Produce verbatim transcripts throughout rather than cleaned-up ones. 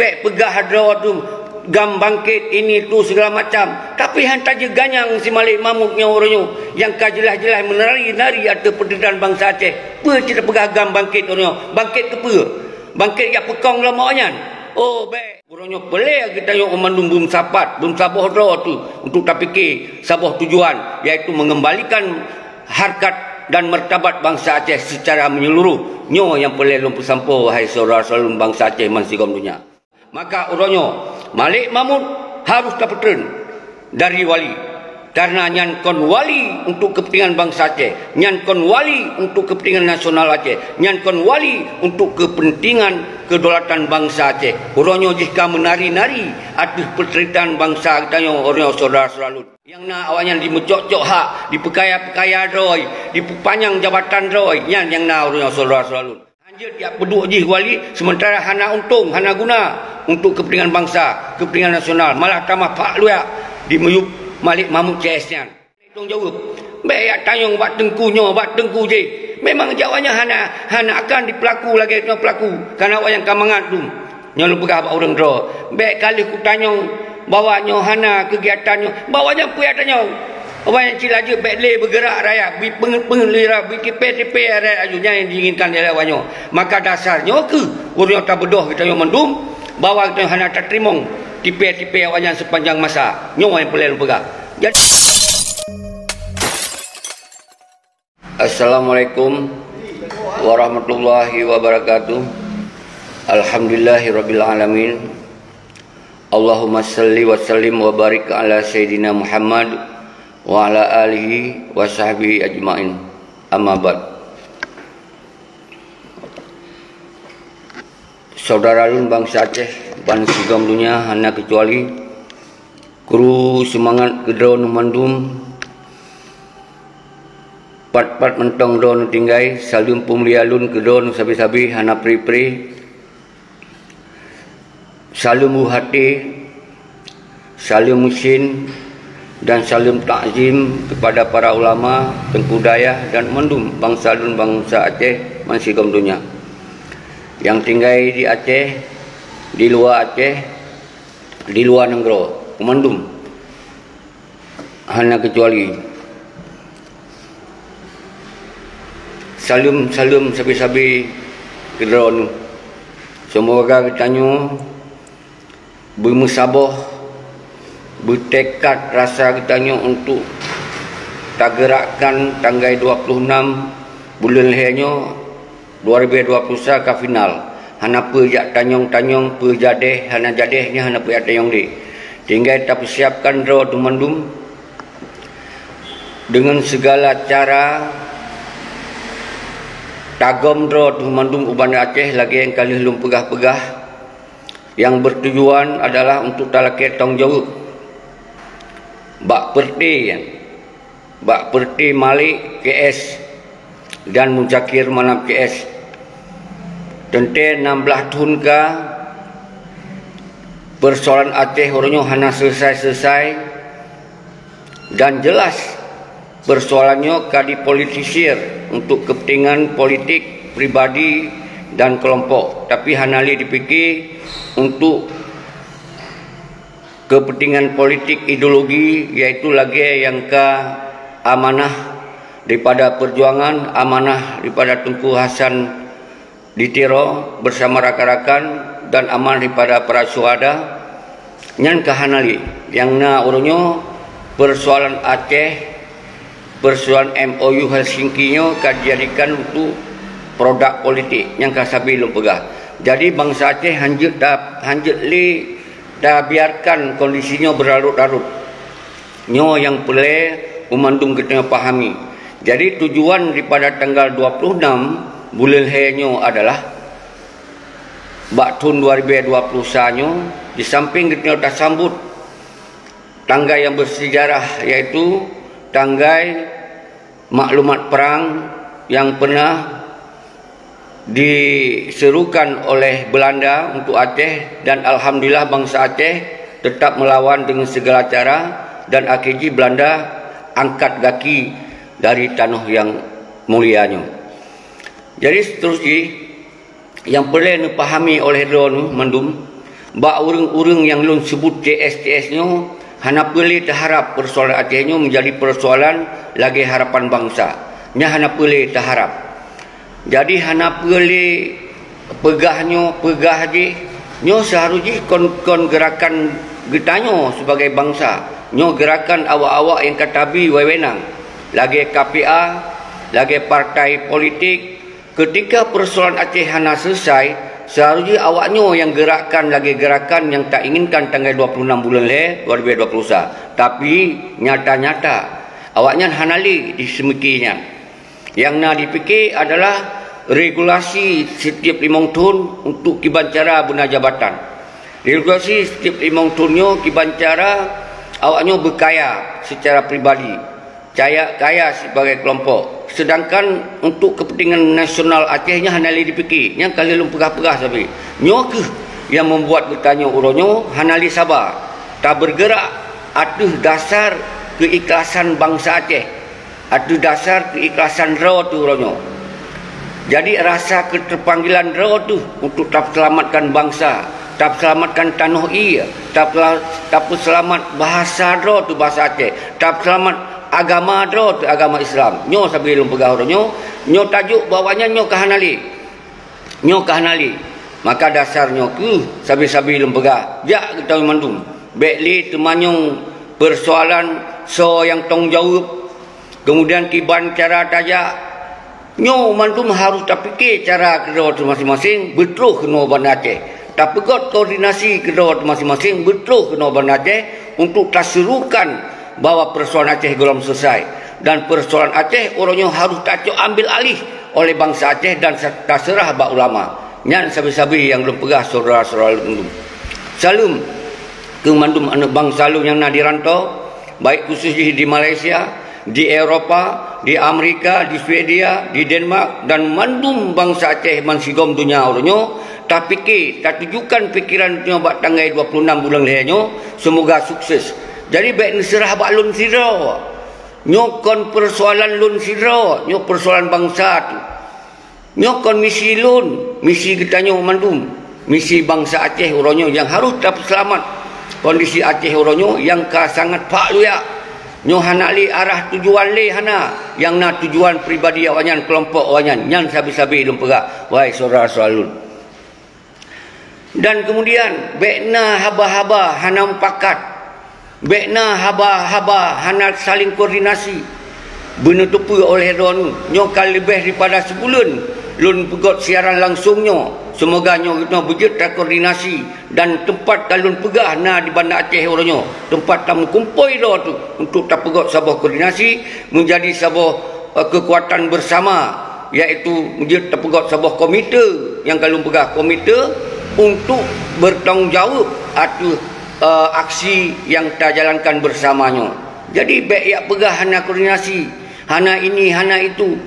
Bék peugah droe tu GAM bangkét, ini tu segala macam. Tapi han tajeuet ganyang si Malik Mahmud nyoe uroe nyoe nyang ka jeulaih-jeulaih meunari-nari ateueh peudeutan bansa Aceh. Peue cit tapeugah GAM bangkét uroe nyoe? Bangkét keu peue? Bangkét jak peukong lom awaknyan? Oh, bék. Uroe nyoe peureulée geutanyoe mandum beumeusapat, beumeusaboh droe tu untuk tapike saboh tujuan, yaitu mengembalikan harkat dan martabat bansa Aceh secara menyeluruh. Nyoe nyang peureulée lôn peusampoe, wahai syedara-syedara lôn bansa Aceh bansigom donya. Maka uroe nyoe, Malik Mahmud harôh tapeutreun dari wali. Karena nyan kon wali untuk kepentingan bansa Aceh, nyan kon wali untuk kepentingan nasional Aceh, nyan kon wali untuk kepentingan kedaulatan bansa Aceh. Uroe nyoe jih ka meunari-nari ateueh peutretan bansa geutanyoe uroe nyoe, syedara-syedara lôn. Nyang na awaknyan dimeucok-cok hak, dipeukaya-peukaya droe, dipeupanyang jabatan droe, nyan nyang na uroe nyoe, syedara-syedara lôn. Hanjeuet jak peuduek jih wali, sementara hana untông, hana guna untuk kepentingan bansa, kepentingan nasional, malah tamah phak luyak di miyueb Malik Mahmud C S nyan. Tanggung jaweueb. Bék jak tanyong bak teungku nyoe, bak teungku jéh. Memang jak awaknyan hana, hana akan dipeulaku lagée nyoe peulaku, karena awaknyan ka mangat dum. Nyoe lôn peugah bak ureuëng droe, bék ka lheueh kutanyong bahwa nyoe hana keugiatan nyoe, bahwa nyan peue tanyong. Awaknyan cit laju bék lé beugerak rakyat, bri peungeuet-peungeuet lé rakyat, bri tipée-tipée rakyat laju, nyan nyang diinginkan lé awaknyan. Maka dasar nyoe kheueh ureuëng nyang tabeudôh geutanyoe mandum bahwa geutanyoe hana tateurimong tipée-tipée awaknyan seupanjang masa. Nyoe nyang peureulée lôn peugah. Jadi, Assalamualaikum warahmatullahi wabarakatuh. Alhamdulillahirabbil alamin. Allahumma salli wa sallim wa barik ala sayyidina Muhammad wa ala alihi wa sahbihi ajmain. Amma ba'd. Syedara lôn bansa Aceh bansigom donya hana keucuali, kru seumangat keu droeneuh mandum, pat-pat mantong droeneuh tinggai, saleuem peumulia lôn keu droeneuh sabe-sabe hana pri-pri. Saleuem u haté, saleuem meusin, dan saleuem takzim kepada para ulama, teungku dayah, dan mandum bansa lôn bansa Aceh bansigom donya nyang tinggai di Aceh, di luwa Aceh, di luwa nanggroe, mandum. Hana keucuali. Saleuem-saleuem sabe-sabe keu droeneuh. Seumoga geutanyoe beumeusaboh, beutekad rasa geutanyoe untuk tageurakkan tanggai dua ploh nam buleuen lhée nyoe dua ribée dua ploh sa ka final. Hana peue jak tanyong-tanyong, peue jadéh, hana jadéh nyan hana peue jak tanyong lé. Tinggai tapeusiapkan droe teuh mandum deungon sigala cara, tagom droe teuh mandum u Banda Aceh lagée nyang ka lheueh lôn peugah-peugah, nyang beutujuan adalah untuk talakée tanggung jaweueb bak peureuté nyan. Bak peureuté Malik C S dan Muzakir Manaf C S. Teuntée nam blaih thon ka peusoalan Aceh uroe nyoe hana seuleusoe-seuleusoe, dan jeulaih peusoalan nyoe ka dipolitisir untuk keupeuntengan politik pribadi dan keulompok, tapi hana lé jipike untuk keupeuntengan politik ideologi, yaitu lagée nyang ka amanah daripada peujuangan, amanah daripada Teungku Hasan di Tiro bersama rakan-rakan, dan amanah daripada para syuhada, nyan ka hana lé. Nyang na uroe nyoe peusoalan Aceh, peusoalan M O U Helsinki nyoe ka dijadikan untuk produk politik nyang ka sabe lôn peugah. Jadi, bansa Aceh hanjeuet ta-, hanjeuet lé tabiarkan kondisi nyoe berlarut-larut. Nyoe nyang peureulée beumandum geutanyoe pahami. Jadi, tujuan daripada tanggal dua puluh enam buleuen lhée nyoe adalah bak thon dua ribée dua puluh sa nyoe, di samping geutanyoe tasambot tanggai nyang bersejarah, yaitu tanggai maklumat perang yang pernah diserukan oleh Belanda untuk Aceh, dan alhamdulillah bansa Aceh tetap melawan dengan segala cara, dan akhir jih Belanda angkat gaki dari tanoh yang mulia nyoe. Jadi, seterus jih, nyang peureulée neupahami oleh droeneuh mandum, Bak ureuëng-ureuëng nyang lôn seubut C S C S nyoe, hana peureulée teuharab peusoalan Aceh nyoe meujadi peusoalan lagée harapan bansa. Nyan hana peureulée teuharab. Jadi hana peureulée peugah nyoe, peugah jih. Nyoe seuharôh jih kon, kon geurakan geutanyoe sibagai bansa. Nyoe geurakan awak-awak nyang ka tabi wewenang, lagée K P A, lagée partai politik. Keutika peusoalan Aceh hana seuleusoe, seuharôh jih awak nyoe nyang geurakkan lagée geurakan nyang tainginkan tanggai dua puluh enam buleuen lhée dua ribu dua puluh sa. Tapi, nyata-nyata, awaknyan hana lé di seumiki nyan. Nyang na jipike adalah regulasi setiap limong thon untuk kiban cara beuna jabatan. Regulasi setiap limong thon nyoe kiban cara awak nyoe beukaya secara pribadi, kaya, kaya sibagai kelompok. Sedangkan untuk kepentingan nasional Aceh nyan hana lé jipike. Nyang ka lheueh lôn peugah-peugah sabe. Nyoe kheueh nyang membuat geutanyoe uroe nyoe hana lé saba tabeurgeurak ateueh dasar keuikhlasan bansa Aceh. Ateueh dasar keuikhlasan droe teuh uroe nyoe. Jadi rasa keuteupanggilan droe teuh untuk tapeuseulamatkan bansa, tapeuseulamatkan tanoh ie, tapela-, tapeuseulamat bahasa droe teuh bahasa Aceh, tapeuseulamat agama droe teuh agama Islam. Nyoe sabe lôn peugah uroe nyoe, nyoe tajok bahwa nyan nyoe ka hana lé. Nyoe ka hana lé. Maka dasar nyoe kheueh sabe-sabe lôn peugah, jak geutanyoe mandum. Bék lé teumanyong peusoalan soe nyang tanggung jaweueb, keumudian kiban cara tajak. Nyoe mandum harôh tapike cara keudroe teuh maséng-maséng beutroh keunoe Banda Aceh. Tapeugét koordinasi keudroe teuh maséng-maséng beutroh keunoe Banda Aceh untuk taserukan bahwa peusoalan Aceh gohlom seuleusoe dan peusoalan Aceh uroe nyoe harôh tacok ambil alih oleh bansa Aceh dan sa-, taseurah bak ulama. Nyan sabe-sabe nyang lôn peugah syedara-syedara lôn mandum. Saleuem keu mandum aneuëk bansa lôn nyang na di rantô, baik khusos jih di Malaysia, di Eropa, di Amerika, di Swedia, di Denmark, dan mandum bansa Aceh bansigom donya uroe nyoe, tapike, tatujukan pikeran nyoe bak tanggai dua puluh enam buleuen lhée nyoe, seumoga sukses. Jadi bék neuseurah bak lôn sidroe. Nyoe kon peusoalan lôn sidroe, nyoe peusoalan bansa teuh. Nyoe kon misi lôn, misi geutanyoe mandum, misi bansa Aceh uroe nyoe nyang harôh tapeuseulamat. Kondisi Aceh uroe nyoe nyang ka sangat pah luyak. Nyoe hana lé arah tujuan lé hana, nyang na tujuan pribadi awaknyan, keulompok awaknyan, nyan sabe-sabe lôn peugah, wahai syedara-syedara lôn. Dan keumudian, bék na haba-haba hana mupakat, bék na haba-haba hana saléng koordinasi. Beuneuteupeu oleh droeneuh, nyoe ka leubeh daripada sibuleuen lôn peugét siaran langsong nyoe. Seumoga nyoe geutanyoe beujeuet takoordinasi dan teumpat ka lôn peugah na di Banda Aceh uroe nyoe, teumpat tameukumpôi droe teuh untuk tapeugét saboh koordinasi meujadi saboh, eh, keukuatan beusama. Yaitu jeuet tapeugét saboh komite nyang ka lôn peugah, komite untuk bertanggung jawab ateueh, eh, aksi nyang tajalankan bersama nyoe. Jadi, bék jak peugah hana koordinasi, hana ini, hana itu.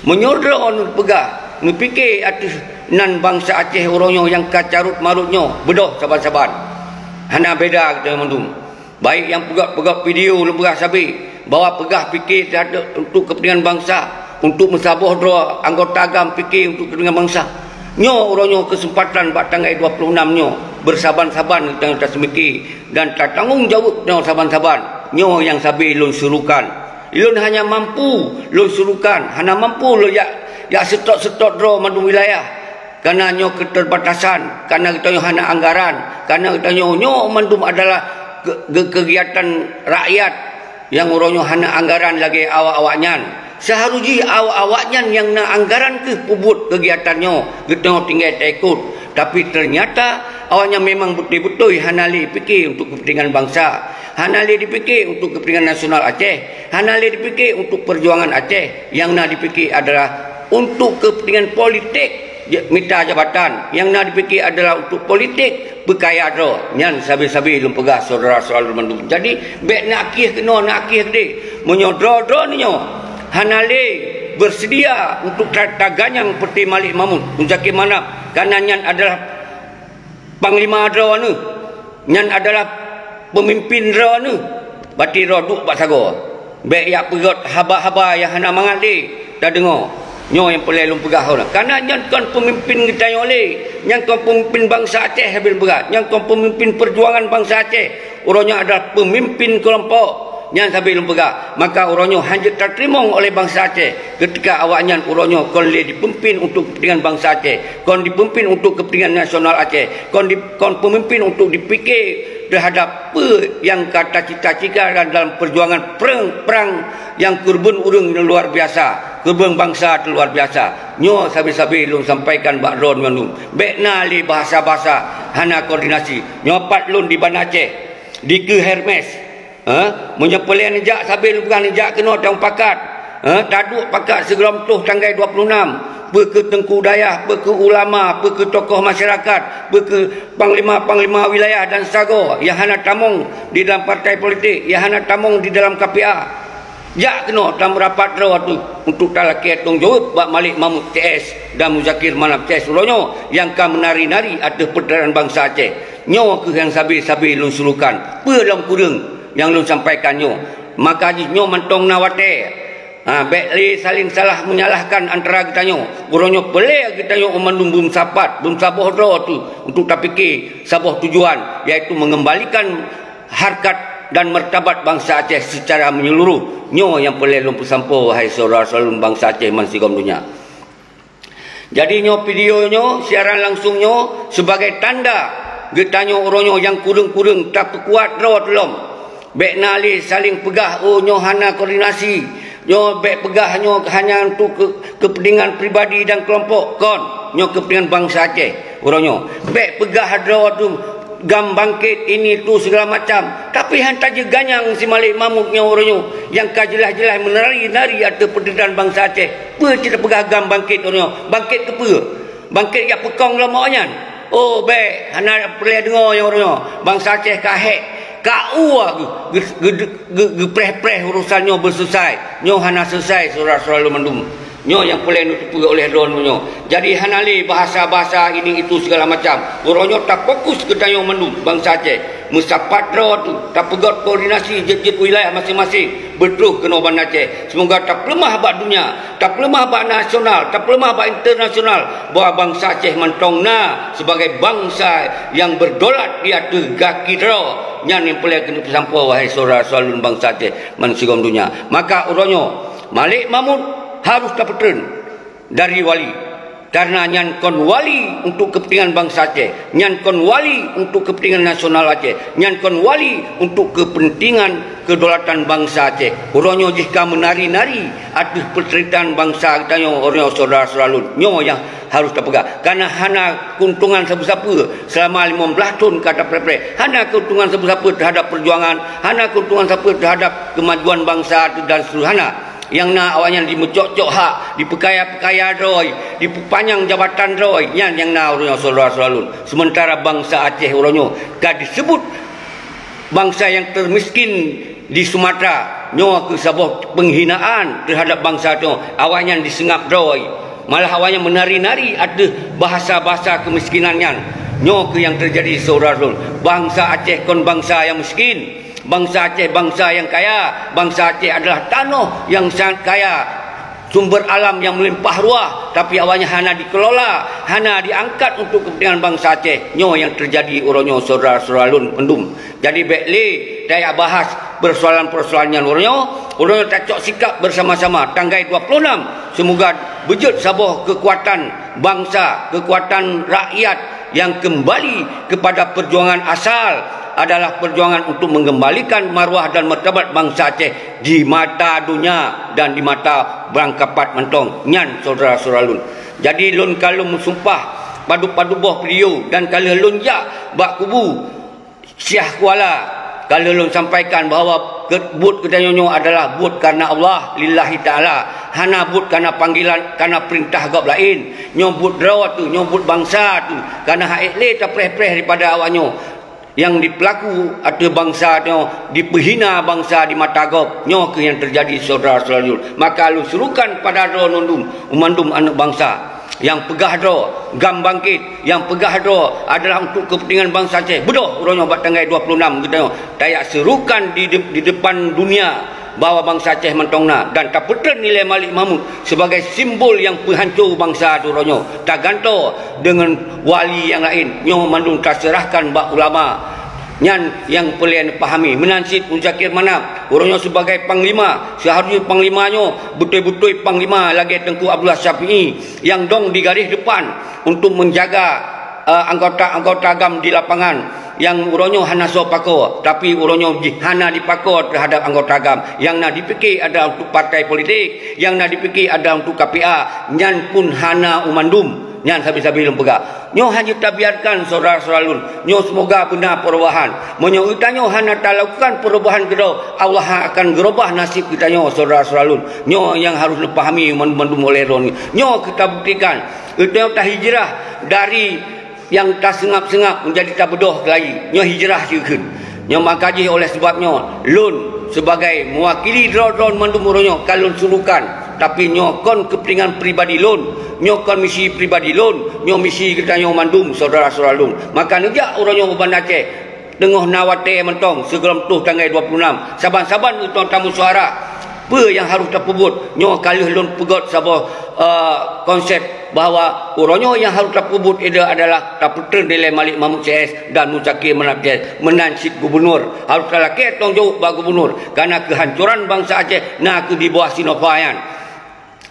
Meunyoe droeneuh peugah, neupike ateueh nan bansa Aceh uroe nyoe nyang ka carôt marôt nyoe, beudôh saban-saban. Hana beda geutanyoe mandum. Baik nyang peugah-peugah video lôn peugah sabe, bahwa peugah pike teuhadap untuk kepentingan bansa, untuk meusaboh droe anggota GAM pike untuk kepentingan bansa. Nyoe uroe nyoe keuseumpatan bak tanggai dua puluh enam nyoe, beursaban-saban geutanyoe taseumike dan tatanggong jaweueb nyoe saban-saban. Nyoe nyang sabe lôn surukan. Lôn hanya mampu lôn surukan, hana mampu lôn jak, jak seutôt-seutôt droe mandum wilayah. Kareuna nyoe keuteubatasan, kareuna geutanyoe hana anggaran, kareuna geutanyoe nyoe mandum adalah ke-, ke-, keugiatan rakyat nyang uroe nyoe hana anggaran lagée awak-awak nyan. Seuharôh jih awak-awak nyan nyang na anggaran kheueh peubuet keugiatan nyoe, geutanyoe tinggai taikot. Tapi teunyata awak nyan memang beutôi-beutôi hana lé pike untuk keupeuntengan bansa, hana lé jipike untuk keupeuntengan nasional Aceh, hana lé jipike untuk peujuangan Aceh. Nyang na jipike adalah untuk keupeuntengan politik. Ja-, mita jabatan, nyang na jipike adalah untuk politik, peukaya droe. Nyan sabe-sabe lôn peugah syedara-syedara lôn mandum. Jadi, bék na akhé keunoe, na akhé keudeh. Meunyoe droe-droe nyoe hana lé beuseudia untuk ta-, taganyang Peuté Malik Mahmud, Muzakir Manaf, kareuna nyan adalah panglima droeneuh, nyan adalah peumimpin droeneuh, berarti droe duek bak sagoe. Bék jak peugét haba-haba nyang hana mangat lé tadeungoe. Nyoe nyang peureulée lôn peugah uroe nyoe. Karena nyan kon peumimpin geutanyoe lé, nyan kon peumimpin bansa Aceh sabe lôn peugah, nyan kon peumimpin peujuangan bansa Aceh. Uroe nyoe adalah peumimpin keulompok, nyan sabe lôn peugah. Maka uroe nyoe hana jeuet tateurimong oleh bansa Aceh ketika awaknyan uroe nyoe kon lé jipeumimpin untuk keupeuntingan bansa Aceh, kon jipeumimpin untuk keupeuntingan nasional Aceh, kon di-, kon peumimpin untuk jipike teuhadap peue nyang ka tacita-citakan dalam peujuangan prang-prang nyang keureubeuen ureuëng luar biasa, keureubeuen bansa luar biasa. Nyoe sabe-sabe lôn sampaikan bak droeneuh mandum. Bék na lé bahasa-bahasa hana koordinasi. Nyoe pat lôn di Banda Aceh, dikeue Hermes. Ha? Meunyoe peureulée neujak sabe lôn peugah neujak keunoe tang pakat. Ha? Taduek pakat sigohlom troh tanggai dua puluh enam. Peu keu teungku dayah, peu keu ulama, peu keu tokoh masyarakat, peu keu panglima-panglima wilayah dan sagoe nyang hana tamong di dalam partai politik, nyang hana tamong di dalam K P A. Jak keunoe tameurapat droe tu untuk talakée tanggung jaweueb bak Malik Mahmud C S dan Muzakir Manaf C S uroe nyoe nyang ka meunari-nari ateueh peuteunaran bansa Aceh. Nyoe kheueh nyang sabe-sabe lôn surukan. Peue lom kureueng nyang lôn sampaikan nyoe. Maka jih nyoe mantong na watée. Ha, bék lé saléng salah meunyalahkan antara geutanyoe. Uroe nyoe peureulée geutanyoe mandum beumeusapat, beumeusaboh droe tu untuk tapike saboh tujuan, yaitu meungeumbalikan harkat dan martabat bansa Aceh seucara meunyeuluruh. Nyoe nyang peureulée lôn peusampoe, wahai syedara-syedara lôn bansa Aceh bansigom donya. Jadi nyoe video nyoe, siaran langsung nyoe, sibagai tanda geutanyoe uroe nyoe nyang kureueng-kureueng tapeukuat droe tulom. Bék na lé saléng peugah, "Oh, nyoe hana koordinasi." Nyoe bék peugah nyoe hanya untuk keu-, keupeuntingan pribadi dan keulompok. Kon, nyoe keupeuntingan bansa Aceh uroe nyoe. Bék peugah droe tu GAM bangkét, ini tu segala macam. Tapi han tajeuet ganyang si Malik Mahmud nyoe uroe nyoe nyang ka jeulaih-jeulaih meunari-nari ateueh peunderita bansa Aceh. Peue cit tapeugah GAM bangkét uroe nyoe? Bangkét keu peue? Bangkét jak peukong lom awaknyan? Oh, bék, hana peureulée deungoe nyang uroe nyoe. Bansa Aceh ka hék, ka ua geu-, geu-, geu-, geu-, geupreh-preh urosan nyoe beuseusai. Nyoe hana seusai, syedara-syedara lôn mandum. Nyoe nyang peureulée neuteupeue oleh droeneuh nyoe. Jadi hana lé bahasa-bahasa ini itu segala macam. Uroe nyoe tafokus geutanyoe mandum bansa Aceh. Meusapat droe tu, tapeugét koordinasi jeuet-jeuet wilayah maséng-maséng, beutroh keunoe Banda Aceh. Seumoga tapeuleumah bak donya, tapeuleumah bak nasional, tapeuleumah bak internasional bahwa bansa Aceh mantong na sibagai bansa nyang beudaulat di ateueh gaki droe. Nyan nyang peureulée keuneuk peusampoe, wahai syedara-syedara lôn bansa Aceh bansigom donya. Maka uroe nyoe, Malik Mahmud harôh tapeutreun dari wali. Karena nyan kon wali untuk keupeuntingan bansa Aceh, nyan kon wali untuk keupeuntingan nasional Aceh, nyan kon wali untuk keupeuntingan keudaulatan bansa Aceh. Uroe nyoe jih ka meunari-nari ateueh peunderita bansa geutanyoe, uroe nyoe syedara-syedara lôn. Nyoe nyang harôh tapeugah. Karena hana keuntungan sapeue-sapeue seulama limong blaih thon ka tapreh-preh. Hana keuntungan sapeue-sapeue teuhadap peujuangan, hana keuntungan sapeue teuhadap keumajuan bansa dan seterusnya. Nyang na awaknyan jimeucok-cok hak, jipeukaya-peukaya droe, jipeupanyang jabatan droe, nyan nyang na uroe nyoe syedara-syedara lôn. Seumeuntara bansa Aceh uroe nyoe ka jiseubut bansa nyang teumiskin di Sumatera. Nyoe kheueh saboh peunghinaan teuhadap bansa nyoe. Awaknyan jiseungab droe, malah awaknyan meunari-nari ateueh bahasa-bahasa keumiskinan nyan. Nyoe kheueh nyang teujadi syedara lôn. Bansa Aceh kon bansa nyang miskin. Bansa Aceh bansa nyang kaya, bansa Aceh adalah tanoh nyang sangat kaya, sumber alam nyang meulimpah ruah, tapi awaknyan hana dikelola, hana diangkat untuk keupeuntingan bansa Aceh. Nyoe nyang teujadi uroe nyoe syedara-syedara lôn mandum. Jadi bék lé tajak bahas peusoalan-peusoalan nyan uroe nyoe, uroe nyoe tacok sikap beusama-sama tanggai dua puluh enam. Seumoga beujeuet saboh keukuatan bansa, keukuatan rakyat nyang keumbali keupada peujuangan asal adalah peujuangan untuk meungeumbalikan maruah dan martabat bansa Aceh di mata donya dan di mata barangkapat mantong nyan syedara-syedara lôn. Jadi lôn ka lôn meusumpah padub-padub boh video dan ka lheueh lôn jak bak kubu Syiah Kuala, ka lheueh lôn sampaikan bahwa ke-, buet geutanyoe nyoe adalah buet karena Allah, lillahi ta'ala. Hana buet karena panggilan, karena peurintah gob laén. Nyoe buet droe teuh, nyoe buet bansa teuh. Karena han ék lé tapreh-preh daripada awak nyoe nyang jipeulaku ateueh bansa nyoe, jipeuhina bansa di mata gob. Nyoe kheueh nyang teujadi syedara-syedara lôn. Maka lôn serukan pada droeneuh mandum, mandum aneuëk bansa. Nyang peugah droe GAM bangkét, nyang peugah droe adalah untuk keupeuntingan bansa Aceh. Beudôh uroe nyoe bak tanggai dua puluh enam geutanyoe tajak serukan di de-, di depan dunia, bahwa bansa Aceh mantong na dan tapeutrön nilai Malik Mahmud sebagai simbol nyang peuhanco bansa uroe nyoe, tagantoe deungon wali nyang laén. Nyoe mandum taseurahkan bak ulama. Nyan nyang peureulée neupahami. Meunan cit Muzakir Manaf, uroe nyoe sebagai panglima, seuharusnya panglima nyoe beutôi-beutôi panglima lagée Teungku Abdullah Syafi'i nyang dong di garéh depan untuk menjaga, eh, anggota-anggota GAM di lapangan nyang uroe nyoe hana soe pakoe, tapi uroe nyoe jih hana dipakoe teuhadap anggota GAM. Nyang na dipike adalah untuk partai politik, nyang na dipike adalah untuk K P A, nyan pun hana u mandum. Nyan sabe-sabe lôn peugah. Nyoe hana tabiarkan syedara-syedara lôn. Nyoe seumoga beuna perubahan. Meunyoe geutanyoe hana talakukan perubahan keudroe, Allah akan geurubah nasib geutanyoe syedara-syedara lôn. Nyoe nyang harôh neupahami mandum-mandum oleh droeneuh. Nyoe keu tabuktikan, geutanyoe tahijrah dari nyang taseungab-seungab meujadi tabeudôh keulayi. Nyoe hijrah jikheun. Nyoe maka jih oleh sabab nyoe, lôn sebagai meuwakili droe-droe mandum uroe nyoe ka lôn suruhkan, tapi nyoe kon keupeuntengan pribadi lôn, nyoe kon misi pribadi lôn, nyoe misi geutanyoe mandum syedara-syedara lôn. Maka neujak uroe nyoe u Banda Aceh, teungoh na watée mantong sigohlom toh tanggai dua puluh enam, saban-saban geutanyoe tameusyuara. Peue nyang harôh tapeubuet? Nyoe ka lheueh lôn peugét saboh, eh, konsep bahwa uroe nyoe nyang harôh tapeubuet adalah tapeutrön dilée Malik Mahmud C S dan Muzakir Manaf C S, meunan cit gubunur. Harôh talakée tanggung jaweueb bak gubunur karena keuhancoran bansa Aceh na kheueh di bawah Sinova nyan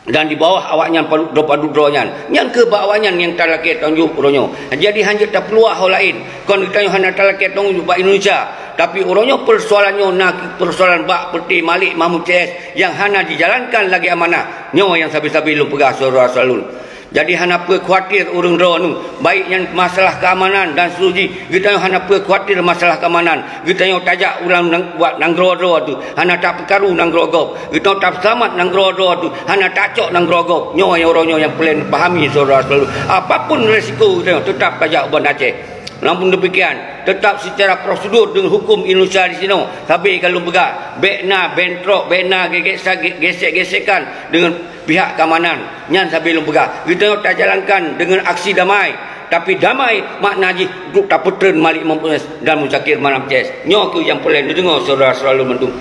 dan di bawah awaknyan padub droe-padub droe nyan. Nyan kheueh bak awaknyan nyang talakée tanggung jaweueb uroe nyoe. Jadi, hanjeuet tapeuluah ho laén. Kon geutanyoe hana talakée tanggung jaweueb bak Indonesia, tapi uroe nyoe peusoalan nyoe na kheueh peusoalan bak peureute Malik Mahmud C S nyang hana jijalankan lagée amanah. Nyoe nyang sabe-sabe lôn peugah syedara-syedara lôn. Jadi, hana peue khawatir ureuëng droeneuh, baik nyan masalah keamanan dan seterusnya. Geutanyoe hana peue khawatir masalah keamanan. Geutanyoe tajak u lam nang-, bak nanggroe droe teuh, hana tapeukaru nanggroe gob. Geutanyoe tapeuselamat nanggroe droe teuh, hana tacok nanggroe gob. Nyoe nyang uroe nyoe nyang peureulée neupahami syedara-syedara lôn. Apapun resiko geutanyoe, teutap tajak u Banda Aceh. Namun demikian, tetap secara prosedur deungon huköm Indonesia di sinoe, sabe ka lôn peugah, bék na bentrok, bék na gege-, sa-, ge-, gesek-gesekan deungon pihak keamanan. Nyan sabe lôn peugah. Geutanyoe tajalankan deungon aksi damai, tapi damai makna jih untuk tapeutrön Malik Mahmud dan Muzakir Manaf C S. Nyoe kheueh nyang peureulée neudeungoe syedara-syedara lôn mandum.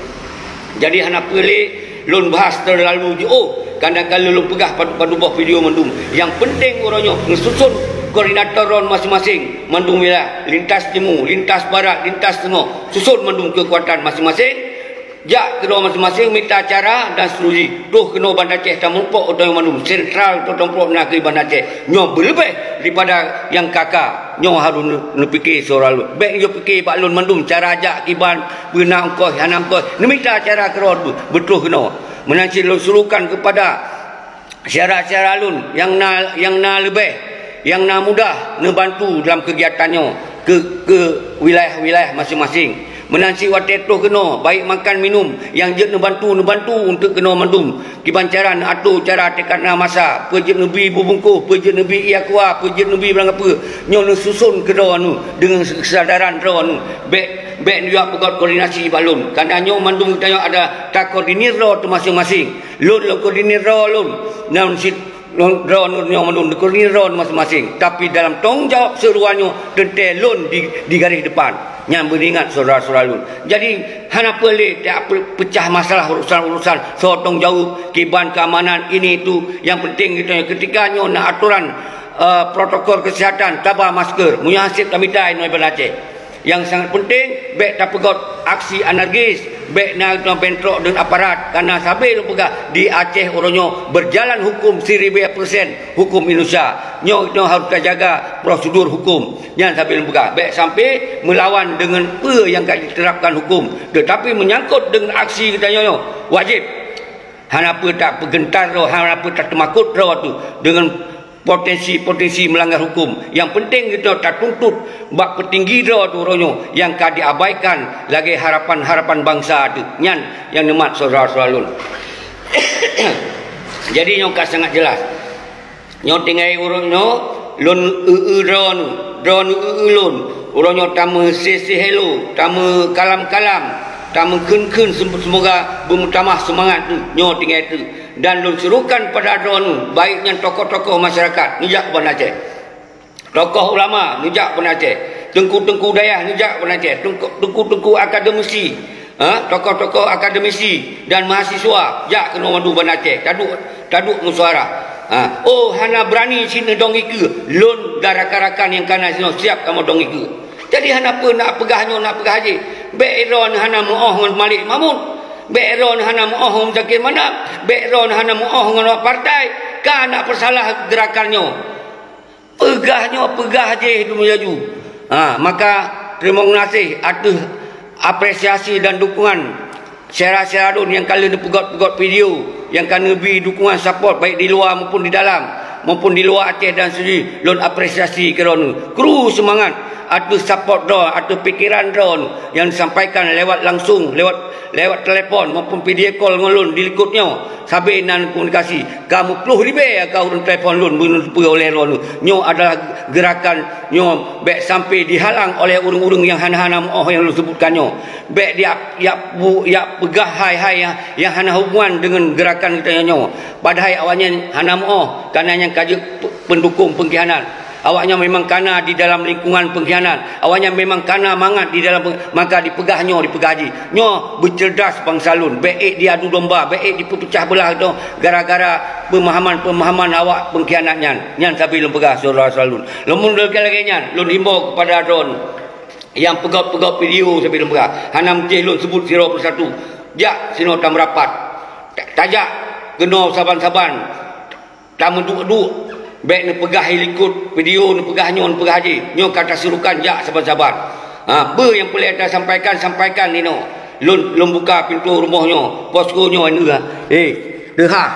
Jadi, hana peue lé lôn bahas teulalu jiôh, karena ka lheueh lôn peugah padub-padub boh video mandum. Nyang peunteng uroe nyoe neususon koordinator droe maséng-maséng, mandum wilayah, lintas timu, lintas barat, lintas teungoh, suson mandum keukuatan maséng-maséng, jak keudroe maséng-maséng mita cara dan seterusnya. Troh keunoe Banda Aceh tameurumpok geutanyoe mandum, sentral tameurumpok na kheueh Banda Aceh. Nyoe beuleubeh daripada nyang ka-ka. Nyoe harôh neu-, neupike syedara lôn. Bék neujok pike bak lôn mandum cara jak kiban, peue na ongkos, hana ongkos. Neumita cara keudroe beu-, beutroh keunoe. Meunan cit lôn suruhkan keupada syedara-syedara lôn nyang na, nyang na leubeh, nyang na mudah neubantu dalam keugiatan nyoe keu, keu wilayah-wilayah maséng-maséng. Meunan cit watée troh keunoe, baik makan minum, nyang jeuet neubantu, neubantu untuk keunoe mandum. Kiban cara neuatur cara teuka na masa, peue jeuet neubi bubungkôh, peue jeuet neubi ié aqua, peue jeuet neubi barang peue. Nyoe neususon keudroe nyoe deungon keusadaran droe nyoe. Bék, bék neujak peugét koordinasi bak lôn. Karena nyoe mandum geutanyoe ada takoordinir droe teuh maséng-maséng. Lôn, lôn koordinir droe lôn. Nyan cit lôn, droe nyoe mandum neukoordinir droe maséng-maséng. Tapi dalam tanggung jawab seureuwa nyoe teuntée lôn di, di garéh depan. Nyan beuingat syedara-syedara lôn. Jadi, hana peue lé tapeucah masalah urusan-urusan soe tanggung jawab, kiban keamanan, ini itu. Nyang peunteng geutanyoe keutika nyoe na atoran, eh, protokol kesehatan, taba masker. Meunyoe haseb tamita inoe Banda Aceh. Nyang sangat peunteng, bék tapeugét aksi anarkis, bék na bentrok deungon aparat. Karena sabe lôn peugah, di Aceh uroe nyoe beujalan huköm siribèe persen, huköm Indonesia. Nyoe, nyoe harôh tajaga prosedur huköm. Nyan sabe lôn peugah, bék sampoe meulawan deungon peue nyang ka jiterapkan huköm. Teutapi meunyangkot deungon aksi geutanyoe nyoe, wajéb. Hana peue tapeugeuntar droe, hana peue tateumakot droe teuh deungon potensi-potensi meulanggar huköm. Nyang peunteng geutanyoe tatuntut bak peutinggi droe teuh uroe nyoe nyang ka diabaikan lagée harapan-harapan bansa teuh. Nyan nyang neumat syedara-syedara lôn. Jadi nyoe ka sangat jelas. Nyoe tinggai uroe nyoe lôn eu-eu droeneuh, droeneuh eu-eu lôn. Uroe nyoe tameuséh-séh helo, tameukalam-kalam, tameukheun-kheun, sem-, seumoga beumeutamah seumangat nyoe tinggai teuh. Dan lôn suruhkan pada droeneuh, baik nyan tokoh-tokoh masyarakat, neujak u Banda Aceh. Tokoh ulama, neujak u Banda Aceh. Teungku-teungku dayah, neujak u Banda Aceh. Teungku-, teungku-teungku akademisi, Ha, tokoh-tokoh akademisi dan mahasiswa jak keunoe madu Banda Aceh, taduek, taduek meusuara. Ha, oh, hana beurani cit neudong ikeue, lôn dan rakan-rakan nyang kana sinoe siap kamoe dong ikeue. Jadi hana peue nak peugah nyoe, nak peugah jih. Bèk droeneuh hana meu'oh ngon Malik Mahmud. Bèk droeneuh hana meu'oh ngon Zakir Manaf. Bèk droeneuh hana meu'oh ngon awak partai. Ka na peusalah geurakan nyoe. Peugah nyoe, peugah jih dum laju. Ha, maka teurimong gaséh ateueh apresiasi dan dukungan syedara-syedara lôn nyang ka lheueh neupeugöt-peugöt video, nyang ka neubi dukungan support baik di luwa maupun di dalam, maupun di luwa Aceh dan Seujid, lôn apresiasi keu droeneuh. Kru seumangat ateueh support droe, ateueh pikeran droe nyang disampaikan lewat langsung, lewat, lewat telepon maupun video call ngon lôn di likot nyoe. Sabe na komunikasi, ka meuploh ribèe ka ureueng telepon lôn, beuneuteupeu oleh droeneuh. Nyoe adalah geurakan nyoe bèk sampai dihalang oleh ureueng-ureueng nyang hana-hana meu'oh nyang lôn seubutkan nyoe. Bèk jak, jak bu-, jak peugah hai-hai nyang, nyang hana hubungan deungon geurakan geutanyoe nyoe. Padahai awaknyan hana meu'oh, kana nyang ka jeuet pe-, peundukong peungkhianat. Awaknyan memang kana di dalam lingkungan peungkhianat. Awaknyan memang kana mangat di dalam peng-, maka dipeugah nyoe, dipeugah jih. Nyoe beuceurdas bansa lôn. Bèk ék diadu domba, bèk ék dipeupeucah beulah droe gara-gara peumahaman-peumahaman awak peungkhianat nyan. Nyan sabe lôn peugah, syedara-syedara lôn. Lôn mun lagèe-lagèe nyan, lôn himbô keupada droeneuh nyang peugöt-peugöt video sabe lôn peugah. Hana meusti lôn seubut sidroe persatu. Jak sinoe tameurapat. Ta-, tajak keunoe saban-saban. Tameuduek-duek, bèk neupeugah i likot video, neupeugah nyoe, neupeugah jih. Nyoe ka tasurukan jak saban-saban. Ha, peue nyang peureulèe tasampaikan, sampaikan inoe. Lôn, lôn buka pintoe rumoh nyoe, posko nyoe, neu, eh, teuhah.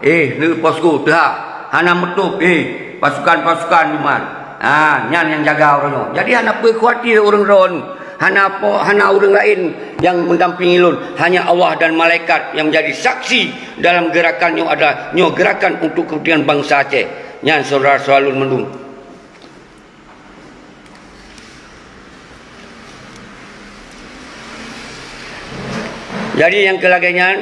Eh, neu posko, teuhah. Hana meutôp, eh, pasukan-pasukan duman. Ha, nyan nyang jaga uroe nyoe. Jadi hana peue khawatir ureueng droeneuh. Hana po-, hana ureueng laén nyang mendampingi lôn, hanya Allah dan malaikat nyang menjadi saksi dalam geurakan nyoe adalah nyoe geurakan untuk kepentingan bansa Aceh. Nyan syedara-syedara lôn mandum. Jadi nyang keu lagèe nyan,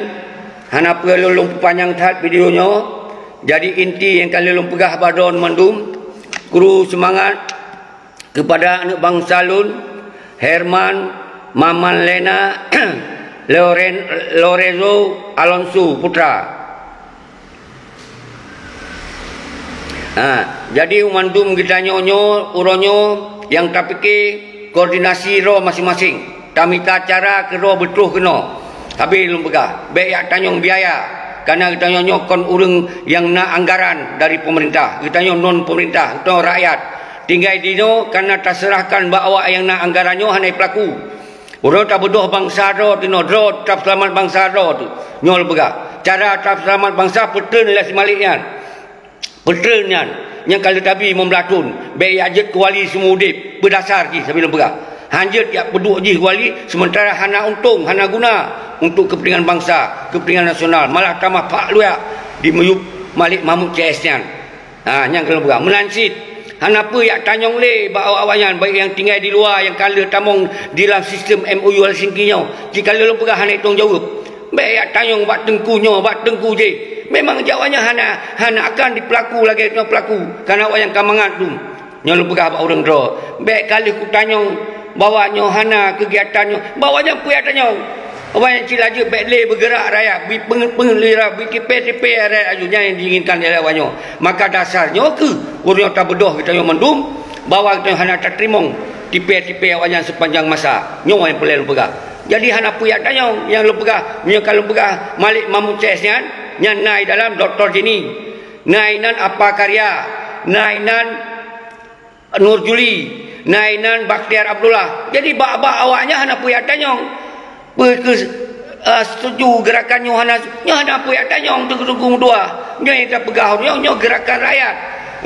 hana peue lôn, lôn peupanyang that video nyoe. Jadi inti nyang ka lheueh lôn peugah bak droeneuh mandum, kru seumangat, keupada aneuk bansa lôn, Herman, Maman Lena, Loren-, Lorenzo, Alonso Putra. Ha, jadi mandum geutanyoe nyoe, uroe nyoe nyang tapike koordinasi droe maséng-maséng. Tamita cara keudroe beutroh keunoe. Sabe lôn peugah, bèk jak tanyong biaya. Kareuna geutanyoe nyoe kon ureueng nyang na anggaran dari peumeurintah. Geutanyoe non peumeurintah, geutanyoe rakyat. Tinggai dinoe kareuna taseurahkan bak awak nyang na anggaran nyoe hana jipeulaku. Uroe tabeudôh bansa droe teuh nyoe, droe tapeuseulamat bansa droe teuh. Nyoe lôn peugah, cara tapeuseulamat bansa peutreun lé si Malik nyan. Peutreun nyan, nyang ka lheueh tabi limong blaih thon, bèk jak jeuet keu wali seumeu udeb, peue dasar jih sabe lôn peugah. Han jeuet jak peuduek jih wali, seumeuntara hana untông, hana guna untuk keupeuntengan bansa, keupeuntengan nasional, malah tamah phak luyak di miyueb Malik Mahmud C S nyan. Ha, nyan ka lôn peugah. Meunan cit, hana peue jak tanyong lé bak awak-awak nyan, baik nyang tinggai di luwa, nyang ka lheueh tamong di lam sistem M O U Helsinki nyoe. Cit ka lheueh lôn peugah hana tanggung jaweueb. Bèk jak tanyong bak teungku nyoe, bak teungku jéh. Memang jak awak nyan hana, hana akan jipeulaku lagèe nyoe peulaku. Kareuna awak nyan ka mangat dum. Nyoe lôn peugah bak ureueng droe. Bèk ka lheueh kutanyong bahwa nyoe hana keugiatan nyoe. Bak awak nyan peue jak tanyong. Awak nyan cit laju bèk lé beugeurak rakyat, bri peungeuet-peungeuet lé rakyat, bri tipèe-tipèe rakyat laju. Nyan nyang diinginkan lé awak nyoe. Maka dasar nyoe kheueh ureueng nyoe tabeudôh geutanyoe mandum bahwa geutanyoe hana tateurimong tipèe-tipèe awak nyan seupanjang masa. Nyoe nyang peureulèe lôn peugah. Jadi hana peue jak tanyong nyang lôn peugah. Meunyoe ka lôn peugah Malik Mahmud C S nyan, nyan na i dalam Doktor Jenny, na inan Apa Karya, na inan Nur Juli, na inan Bakhtiar Abdullah. Jadi bak-bak awak nyan hana peue jak tanyong. Peue keu, eh, setuju geurakan nyoe hana, nyoe hana peue jak tanyong teungku-teungku meutuah. Nyoe nyang tapeugah nyoe, nyoe geurakan rakyat.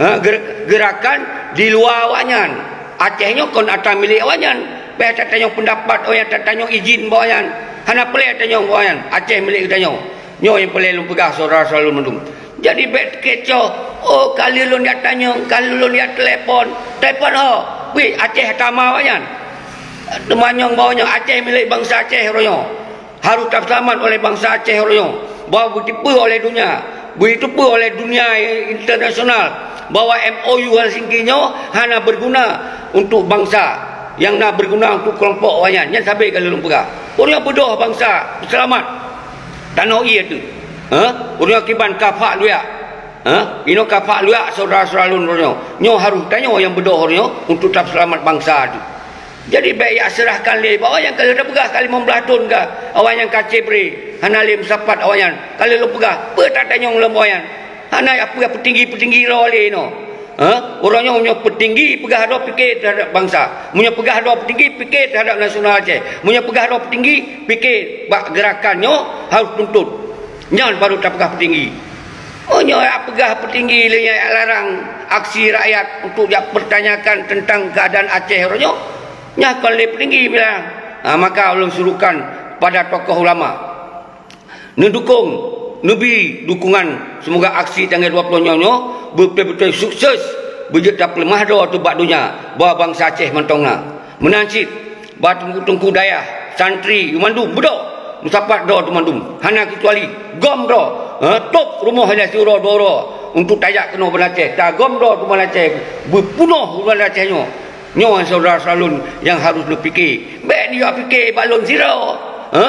Ha, ger-, geurakan di luwa awak nyan. Aceh nyoe kon atra milék awak nyan. Bèk tatanyong peundapat awak nyan, tatanyong izin bak awak nyan. Hana peureulèe tanyong bak awak nyan. Aceh milék geutanyoe. Nyoe nyang peureulèe lôn peugah syedara-syedara lôn mandum. Jadi bèk teukecoh, "Oh, ka lheueh lôn jak tanyong, ka lheueh lôn jak telepon." Telepon ho, weh, Aceh tama awak nyan. Teumanyong bahwa nyoe Aceh milék bansa Aceh uroe nyoe. Harôh taseulamat oleh bansa Aceh uroe nyoe. Bahwa beuteupeue oleh donya, beuteupeue oleh donya internasional bahwa M O U Helsinki nyoe hana beuguna untuk bansa. nyang na beuguna untuk keulompok awaknyan, nyan sabe ka lôn peugah. Ureuëng nyang beudôh bansa seulamat tanoh ié teuh. Ha? Ureuëng nyang kiban ka phak luyak. Ha? Inoe ka phak luyak syedara-syedara lôn ureuëng nyoe. Nyoe harôh tanyoe nyang beudôh ureuëng nyoe untuk tapeuseulamat bansa teuh. Jadi bék jak seurahkan lé bak awaknyan ka lheueh tapeugah ka limong blaih thon ka awaknyan ka cebre, hana lé meusapat awaknyan. Ka lheueh lôn peugah, peue tatanyong lom awaknyan? Hana jak peugah peutinggi-peutinggi droe lé inoe. Ha? Uroe nyoe meunyoe peutinggi peugah droe pike teuhadap bansa. Meunyoe peugah droe peutinggi pike teuhadap nasional Aceh. Meunyoe peugah droe peutinggi pike bak geurakan nyoe harôh tuntut. Nyan baru tapeugah peutinggi. Meunyoe jak peugah peutinggi lé nyan jak larang aksi rakyat untuk jak pertanyakan tentang keuadaan Aceh uroe nyoe, nyan kon lé peutinggi bilang. Ha, maka ulôn serukan pada tokoh ulama neudukong, neubi dukungan seumoga aksi tanggai dua ploh nyoe nyoe beutôi-beutôi sukses, beujeuet tapeuleumah droe teuh bak donya bahwa bansa Aceh mantong na. Meunan cit bak teungku-teungku dayah, santri, mandum beudôh meusapat droe teuh mandum, hana keucuali gom droe, ha, tôb rumoh ilée siuroe dua uroe untuk tajak keunoe Banda Aceh, tagom droe teuh Banda Aceh, beupeunoh Banda Aceh nyoe. Nyoe syedara-syedara lôn nyang harôh neupike. Bék neujak pike bak lôn sidroe. Ha?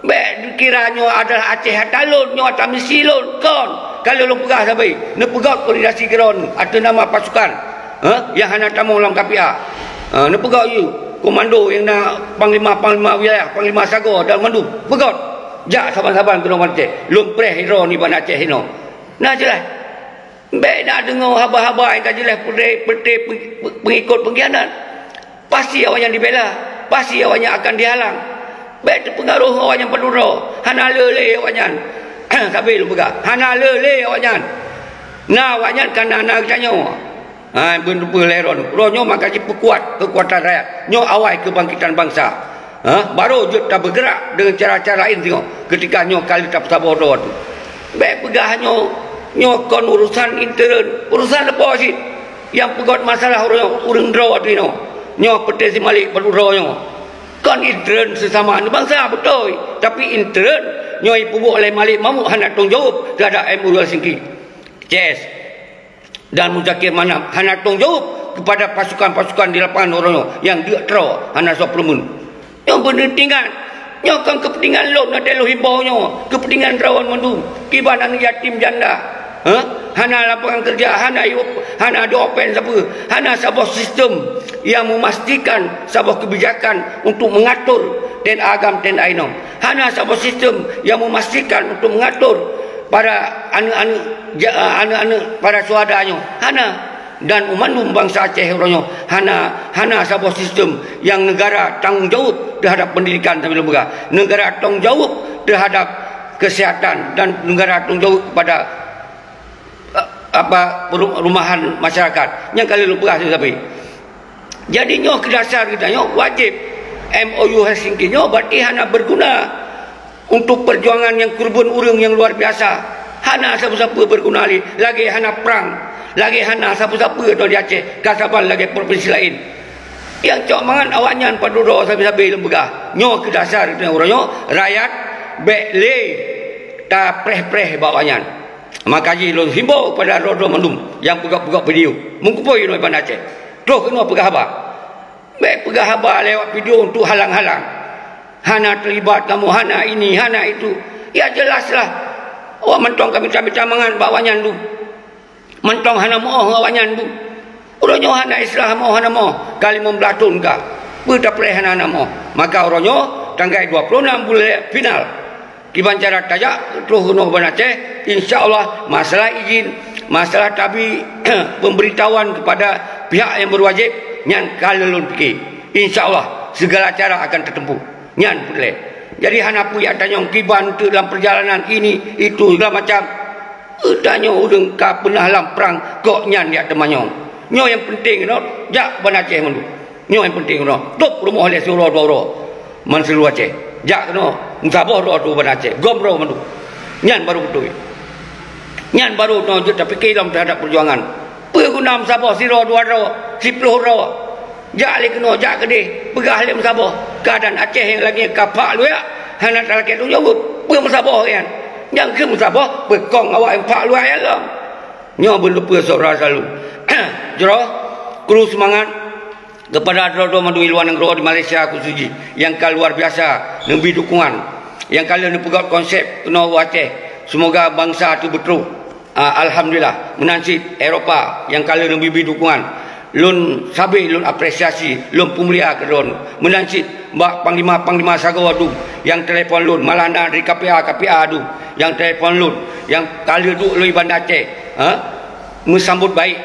Bék neukira nyoe adalah Aceh ata lôn, nyoe ata misi lôn. Kon, ka lheueh lôn peugah sabe, neupeugét koordinasi keudroe ateueh nama pasukan, ha, nyang hana tamong lam K P A. Ha, neupeugét yue komando nyang na panglima-panglima wilayah, panglima sagoe dan mandum. Peugét. Jak saban-saban keunoe Banda Aceh. Lôn preh droe nibak Aceh inoe. Na jeulaih. Bék na deungoe haba-haba nyang ka jeulaih peureute-peureute peungikot peungkhianat. Pasti awaknyan dibela, pasti awaknyan akan dihalang. Bék teupeungaroh awaknyan padub droe, hana le lé awaknyan. Sabe lôn peugah, hana le lé awaknyan. Na awaknyan ka na-na geutanyoe. Ha, beuneupeue lé droe nyoe. Droe nyoe maka jipeukuat keukuatan rakyat. Nyoe awai keubangkitan bansa. Ha? Barô jeuet tabeugerak deungon cara-cara laén singoh keutika nyoe ka lheueh tapeusaboh droe teuh. Bék peugah nyoe, nyoe kon urosan intern, urosan leupah cit. Nyang peugét masalah ureuëng, ureuëng droe teuh inoe. Nyoe Peuté Simalek padub droe nyoe. Kon intern seusama aneuk bansa beutôi, tapi intern nyoe ipeubuet oleh Malik Mahmud hana tanggung jaweueb teuhadap M O U Helsinki. C S. Dan Muzakir Manaf hana tanggung jaweueb keupada pasukan-pasukan di lapangan uroe nyoe nyang deuk troe hana soe peureumeun. Nyoe beuneutingan, nyoe kon keupeuntingan lôn, até lôn himbau nyoe, keupeuntingan droe mandum, kiban aneuk yatim janda, heh, hana lapangan keureuja, hana yub, hana dopen sapeue, hana saboh sistem nyang meumastikan saboh keubijakan untuk meungatur TNA agam, TNA inong, hana saboh sistem nyang meumastikan untuk meungatur para aneuk-aneuk ja-, aneuk-aneuk para syuhada nyoe hana, dan mandum bansa Aceh uroe nyoe hana, hana saboh sistem nyang neugara tanggong jaweueb teuhadap peundidikan, sambil lôn peugah, neugara tanggong jaweueb teuhadap keusihatan dan neugara tanggong jaweueb kepada, eh, apa, peru-, perumahan masyarakat nyang ka lheueh lôn peugah sabe. Jadi nyoe keu dasar geutanyoe wajéb M O U Helsinki nyoe berarti hana berguna untuk perjuangan nyang keureubeuen ureuëng nyang luar biasa. Hana sapeue-sapeue berguna lé, lagée hana prang, lagée hana sapeue-sapeue di Aceh, ka saban lagée provinsi laén. Nyang cok mangat awaknyan padub droe sabe-sabe lôn peugah. Nyoe keu dasar geutanyoe uroe nyoe, rakyat bék lé tapreh-preh bak awaknyan. Maka jih lôn himbau keupada droe-droe mandum nyang peugah-peugah video, meukeupôi inoe Banda Aceh. Troh keunoe peugah haba. Bék peugah haba lewat video untuk halang-halang. Hana terlibat kamoe, hana ini, hana itu. Ya jelaslah. Awak mantong ka mita-mita mangat bak awaknyan dum. Mantong hana meuoh awaknyan dum. Uroe nyoe hana islah meuoh, hana meuoh. Ka limong blaih thon ka. Peue tapreh hana, hana meuoh. Maka uroe nyoe tanggai dua puluh enam buleuen final. Kiban cara tajak troh keunoe Banda Aceh, insya Allah masalah izin, masalah tabi pemberitahuan kepada pihak yang berwajib, nyan ka lôn pike. Insya Allah segala cara akan tertempuh. Nyan peureulée. Jadi hana peue jak tanyong kiban teuk lam perjalanan ini, itu, segala macam. Tanyoe ureuëng ka peunah lam prang, kok nyan jak teumanyong. Nyoe nyang penting keunoe, jak Banda Aceh mandum. Nyoe nyang penting keunoe. Tôb rumoh lé siuroe dua uroe. Man seuluruh Aceh. Jak keunoe, meusaboh droe teuh Banda Aceh. Gom droe mandum. Nyan baru beutôi. Nyan baru droe jeuet tapike lom teuhadap peujuangan. Peue guna meusaboh sidroe dua droe, siploh droe? Jak lé keunoe, jak keudeh, peugah lé meusaboh. Keuadaan Aceh nyang lagée ka phak luyak, hana talakée tanggong jaweueb. Peue meusaboh nyan? Nyang keu meusaboh, peukong awak nyang phak luyak nyan lom. Nyoe beuneupeue syedara selalu. Jroh, kru seumangat. Kepada droe-droe mandum di luwa nanggroe, di Malaysia khusus jih, nyang ka luar biasa neubri dukungan, nyang ka lheueh neupeugöt konsep keunoe u Aceh, seumoga bansa teuh beutroh. Ah, alhamdulillah, meunan cit Eropa nyang ka lheueh neubri dukungan. Lôn sabe lôn apresiasi, lôn peumulia keu droeneuh. Meunan cit bak panglima-panglima sagoe dum nyang telepon lôn, malah na dari K P A, K P A dum nyang telepon lôn, nyang ka lheueh duek lôn di Banda Aceh, ha? Meusambot baik.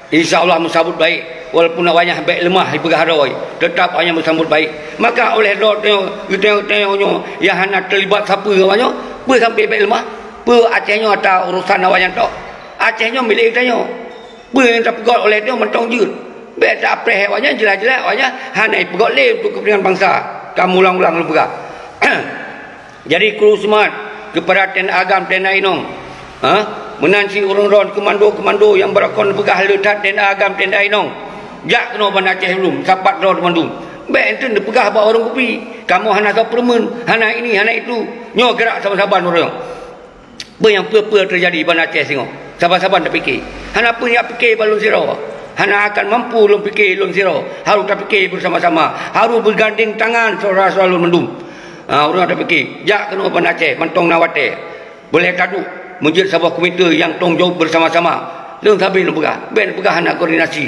Insya Allah meusambot baik, walaupun awaknyan bèk leumah dipeugah droe, teutap awaknyan meusambot baik. Maka oleh droe tanyoe, geutanyoe-tanyoe nyoe nyang hana teulibat sapeue awaknyoe, peue sampoe bèk leumah? Peue Aceh nyoe ata urosan awaknyan tok? Aceh nyoe milék geutanyoe. Peue nyang tapeugöt oleh tanyoe mantong jeuet. Bèk ta-appreh awaknyan, jeulaih-jeulaih awaknyan hana jipeugöt lé untuk keupeuntengan bansa. Ka meuulang-ulang lôn peugah. Jadi kru seumangat keupada T N A Agam, T N A Inong. Ha? Meunan cit ureueng droen komando-komando nyang beureukoh neupeugah le that T N A Agam, T N A Inong. Jak keunoe Banda Aceh lom, sapat droe bandum. Bèk enteuk neupeugah bak warong kupi, kamoe hana soe peureumeun, hana ini, hana itu. Nyoe geurak saban-saban ureueng. Peue nyang peue-peue teujadi Banda Aceh singoh. Saban-saban tapike. Hana peue jak pike bak lôn sidroe. Hana akan mampu lôn pike lôn sidroe. Harôh tapike beusama-sama. Harôh beugandeng tangan syedara-syedara lôn mandum. Ha, ureueng tapike, jak keunoe Banda Aceh, mantong na watèe. Boleh taduek, meujeuet saboh komite nyang tanggung jaweueb beusama-sama. Lôn sabe lôn peugah, bèk neupeugah hana koordinasi.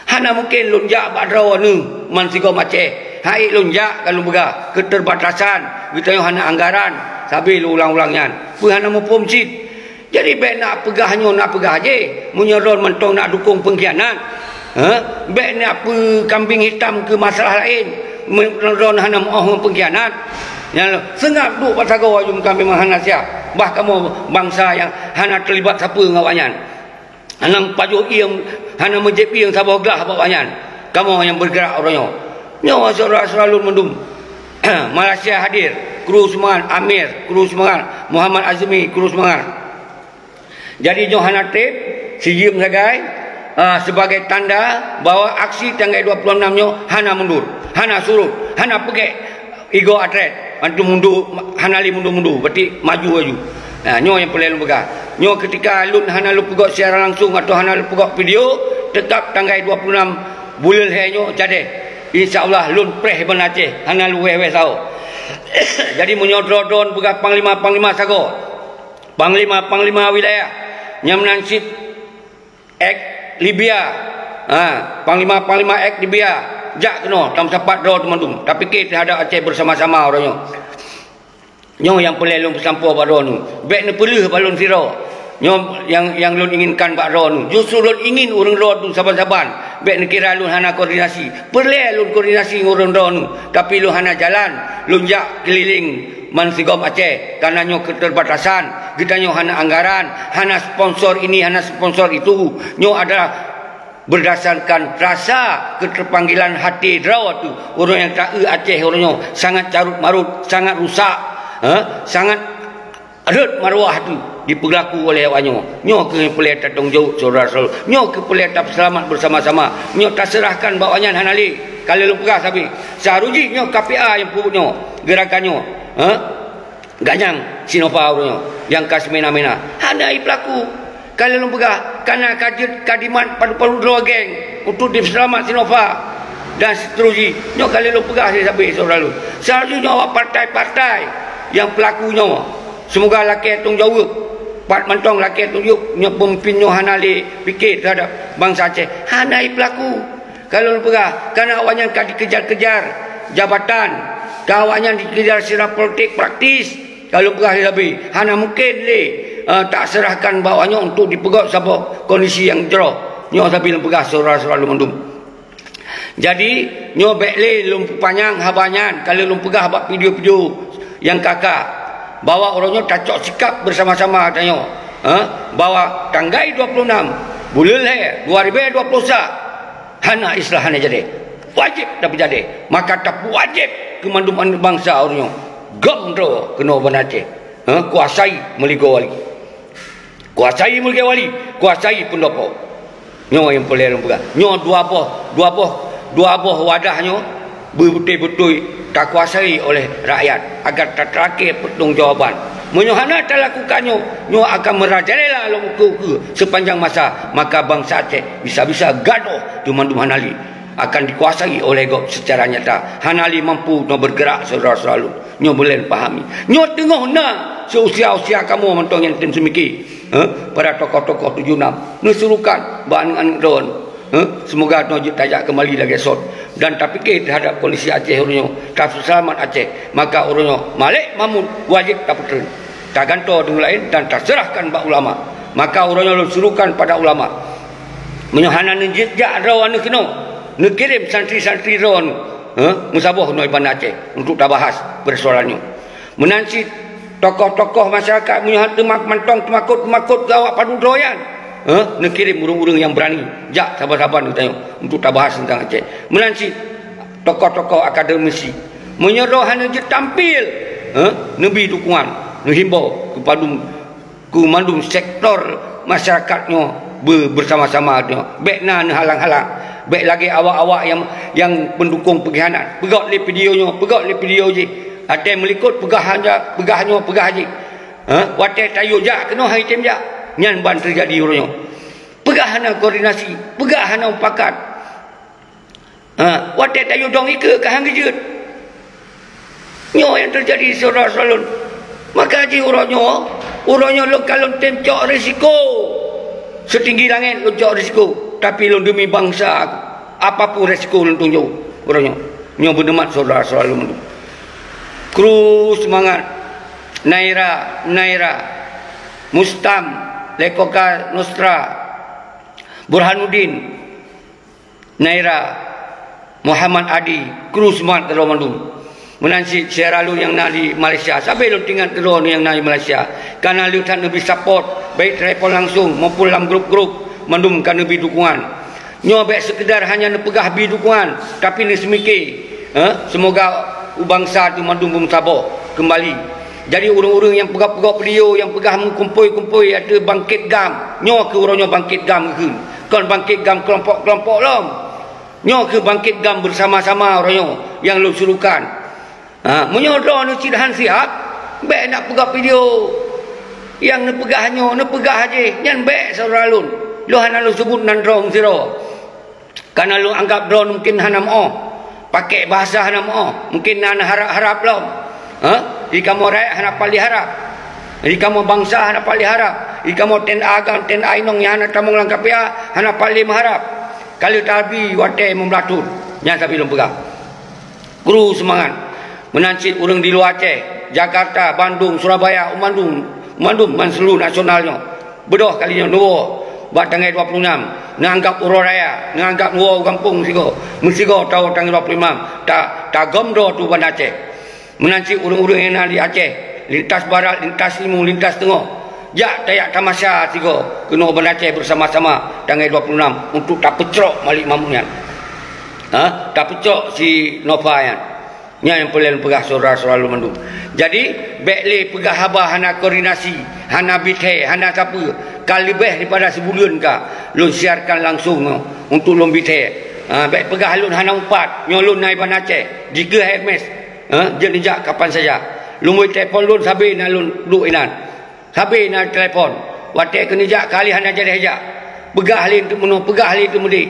Hana mungken lôn jak bak droeneuh man sigom Aceh. Hai lôn jak ka lôn peugah, keuteubatasan, geutanyoe hana anggaran, sabe lôn ulang-ulang nyan. Peue hana muphom cit? Jadi bèk na peugah nyoe na peugah jéh, meunyoe droen mantong na dukong peungkhianat. Heh? Bèk na peue kambing hitam keu masalah laén, meunyoe droen hana meu'oh ngon peungkhianat. Nyan seungab duek bak sagoe aju meukan memang hana siab. Bah kamoe bansa nyang hana teulibat sapeue ngon awaknyan. Hana meupajoh ieng, hana meujieb ieng saboh glah bak awaknyan. Kamoe nyang beugeurak uroe nyoe. Nyoe syedara-syedara lôn mandum. Malaysia hadir, kru seumangat, Amir, kru seumangat, Muhammad Azmi, kru seumangat. Jadi nyoe hana treb, sijeuem sagai, ah, sebagai tanda bahwa aksi tanggai dua puluh enam nyoe hana mundur, hana surut, hana peugèt. Igoe atlet, antom mundur, hana lé mundur-mundur, berarti maju aju. Ha, nyoe nyang peureulèe lôn peugah. Nyoe keutika lôn hana lôn peugöt siaran langsung atau hana lôn peugöt video, teutap tanggai dua puluh enam buleuen lhèe nyoe jadèh. Insya Allah lôn preh Banda Aceh, hana lôn wèh-wèh sahoe. Jadi meunyoe droe-droe peugah panglima-panglima sagoe, panglima-panglima wilayah, nyang meunan cit Ek Libya. Ha, panglima-panglima ek Libya, jak keunoe, tameusapat droe teumandum. Tapike teuhadap Aceh beusama-sama uroe nyoe. Nyoe nyang peureulèe lôn peusampoe bak droeneuh. Bèk neupeuleueh bak lôn sidroe. Nyoe nyang, nyang lôn inginkan bak droeneuh. Justru lôn ingin ureueng droe tu saban-saban. Bèk neukira lôn hana koordinasi. Peureulèe lôn koordinasi ngon ureueng droeneuh. Tapi lôn hana jalan. Lôn jak keulileng man sigom Aceh, karena nyoe keuteubatasan, geutanyoe hana anggaran, hana sponsor ini, hana sponsor itu. Nyoe adalah berdasarkan rasa keterpanggilan hati droe tu. Ureueng nyang taeu Aceh uroe nyoe sangat carut marut, sangat rusak, ha? Sangat rhot marwah tu dipeulaku oleh awak nyoe. Nyoe keuh peureulèe tatanggung jaweueb syedara-syedara. Nyoe keuh peureulèe tapeuseulamat beusama-sama. Nyoe taseurahkan bak awak nyan hana lé. Ka lheueh lôn peugah sabe. Seuharôh jih nyoe K P A nyang peubuet nyoe, geurakan nyoe. Ha? Ganyang Sinova uroe nyoe nyang ka seumena-mena. Hana jipeulaku. Ka lheueh lôn peugah, kana ka jeuet ka dimat padub-padub droe geng untuk dipeuseulamat Sinova dan seterusjih. Nyoe ka lheueh lôn peugah sabe syedara lôn. Seuharôh jih nyoe awak partai-partai nyang peulaku nyoe, seumoga lakèe tanggung jaweueb. Pat mantong lakèe tanggung jaweueb, nyoe peumimpin nyoe hana lé pike teuhadap bansa Aceh. Hana jipeulaku. Ka lôn peugah, kana awaknyan ka dikejar-kejar jabatan, ka awaknyan dikejar secara politik praktis. Ka lôn peugah lé sabe, hana mungken lé, eh, taseurahkan bak awaknyan untuk dipeugöt saboh kondisi nyang jroh. Nyoe sabe lôn peugah syedara-syedara lôn mandum. Jadi, nyoe bèk lé lôn peupanyang haba nyan, ka lheueh lôn peugah bak video-video nyang ka-ka, bahwa uroe nyoe tacok sikap beusama-sama tanyoe, eh, bahwa tanggai dua puluh enam buleuen lhèe dua ribèe dua puluh sa, hana istilah hana jadeh. Wajéb tapeujadeh. Maka tapeuwajéb keu mandum aneuk bansa uroe nyoe. Gom droe keunoe Banda Aceh. Ha, kuasai meuligoe wali. Kuasai meuligoe wali. Kuasai peundopo. Nyoe nyang peureulèe lôn peugah. Nyoe dua boh, dua boh, dua boh wadah nyoe beubeutôi-beutôi takuasai oleh rakyat agar tateurakèe peutanggung jawaban. Meunyoe hana talakukan nyoe, nyoe akan meurajalela lom ukeue-ukeue sepanjang masa, maka bansa Aceh bisa-bisa gadôh teumandum hana lé. akan dikuasai oleh gob secara nyata. Hana lé mampu nyoe bergerak, syedara-syedara lôn. Nyoe beulen pahami. Nyoe teungoh na seusia-usia kamoe mantong nyang tem seumike. Eh, para tokoh-tokoh tujuh enam. Neusurukan bak aneuk-aneuk droen. Eh, semoga nyoe jeuet tajak kembali lagèe sot. Dan tapike terhadap kondisi Aceh uroe nyoe. Taselamat Aceh. Maka uroe nyoe Malik Mahmud wajéb tapeutreun. Tagantoe deungon laén dan taseurahkan bak ulama. Maka uroe nyoe lôn surukan pada ulama. Meunyoe hana neujak droe aneuk keunoe, neukirém santri-santri droe, eh, meusaboh nyoe Banda Aceh untuk tabahas persoalan nyoe. Meunan cit tokoh-tokoh masyarakat meunyoe hana teumak-, mantong teumakot-teumakot keu awak padub droe nyan, eh, neukirém ureuëng-ureuëng nyang beurani jak saban-saban geutanyoe untuk tabahas teuntang Aceh. Meunan cit tokoh-tokoh akademisi. Meunyoe droe hana jeuet tampil, eh, neubi dukungan, neuhimbau keu padum keu mandum sektor masyarakat nyoe be-, bersama-sama nyoe. Bék na neuhalang-halang. Bék lagée awak-awak nyang, nyang pendukung pengkhianat. Peugöt lé video nyoe, peugöt lé video jih. Até meulikot peugah aja, peugah nyoe, peugah jih. Ha? Watée tayue jak keunoe hai tem jak. Nyan ban teujadi uroe nyoe. Peugah hana koordinasi, peugah hana mupakat. Ha, watée tayue dong ikeue ka han geujeuet. Nyoe nyang teujadi syedara-syedara lôn. Maka jih uroe nyoe, uroe nyoe lôn ka lôn tem cok risiko. Seutinggi langét lôn cok risiko, tapi lôn deumi bansa, apapun risiko lôn tunjok uroe nyoe. Nyoe beuneumat syedara-syedara lôn mandum. Kru seumangat. Naira, Naira. Mustam, Lekoka Nostra. Burhanuddin. Naira, Muhammad Adi, kru seumangat keudroe mandum. Meunan cit syedara lôn nyang na di Malaysia, sabe lôn teuingat keudroe nyang na di Malaysia. Kana lheueh that neubi support, baik telepon langsung maupun lam grup-grup, mandum ka neubi dukungan. Nyoe bék seukeudar hanya neupeugah bi dukungan, tapi neuseumike, eh, seumoga u bansa teuh mandum beumeusaboh keumbali. Jadi ureuëng-ureuëng nyang peugah-peugah video, nyang peugah meukumpôi-kumpôi ateueh bangkét GAM, nyoe keuh uroe nyoe bangkét GAM geukheun. Kon bangkét GAM keulompok-keulompok lom. Nyoe keuh bangkét GAM bersama-sama uroe nyoe nyang lôn surukan. Ha, meunyoe droeneuh cit han siab, bék nak peugah video nyang neupeugah nyoe, neupeugah jih, nyan bék syedara lôn. Lôn hana lôn seubut nan droe sidroe. Kana lôn anggab droeneuh mungken hana meu'oh. Pakék bahasa hana meu'oh. Mungken na harab-harab lom. Ha? Di kamoe rakyat hana paléh harab. Di kamoe bansa hana paléh harab. Di kamoe T N A agam, T N A inong nyang hana tamong lam kafé hana paléh meuharab. Ka lheueh tabi watée meublathon. Nyan sabe lôn peugah. Kru seumangat. Meunan cit ureuëng di luwa Aceh, Jakarta, Bandung, Surabaya, u mandum, u mandum ban seuluruh nasional nyoe. Beudôh kali nyoe neuwoe bak tanggai dua puluh enam, neuanggab uroe raya, neuanggab neuwoe u gampông sigoe, meusigoe tawoe tanggai dua puluh enam, ta-, tagom droe teuh Banda Aceh. Meunan cit ureuëng-ureuëng nyang na di Aceh, lintas barat, lintas timu, lintas teungoh, jak tajak tamasa sigoe keunoe Banda Aceh bersama-sama tanggai dua puluh enam untuk tapeucrok Malik Mahmud nyan. Ha? Tapeucrok si Nova nyan. Nyan nyang peureulée lôn peugah syedara-syedara lôn mandum. Jadi, bék lé peugah haba hana koordinasi, hana bi thée, hana sapeue. Ka leubeh daripada sibuleuen ka lôn siarkan langsung nyoe untuk lôn bi thée. Ha, bék peugah lôn hana mupat, nyoe lôn na i Banda Aceh, jikeue Hermes. Ha, jeuet neujak kapan saja. Lôn bri telepon lôn sabe na lôn duek inan. Sabe na telepon. Watée keuneuk jak ka lheueh hana jadeh jak. Peugah lé teuk meunoe, peugah lé teuk meudeh.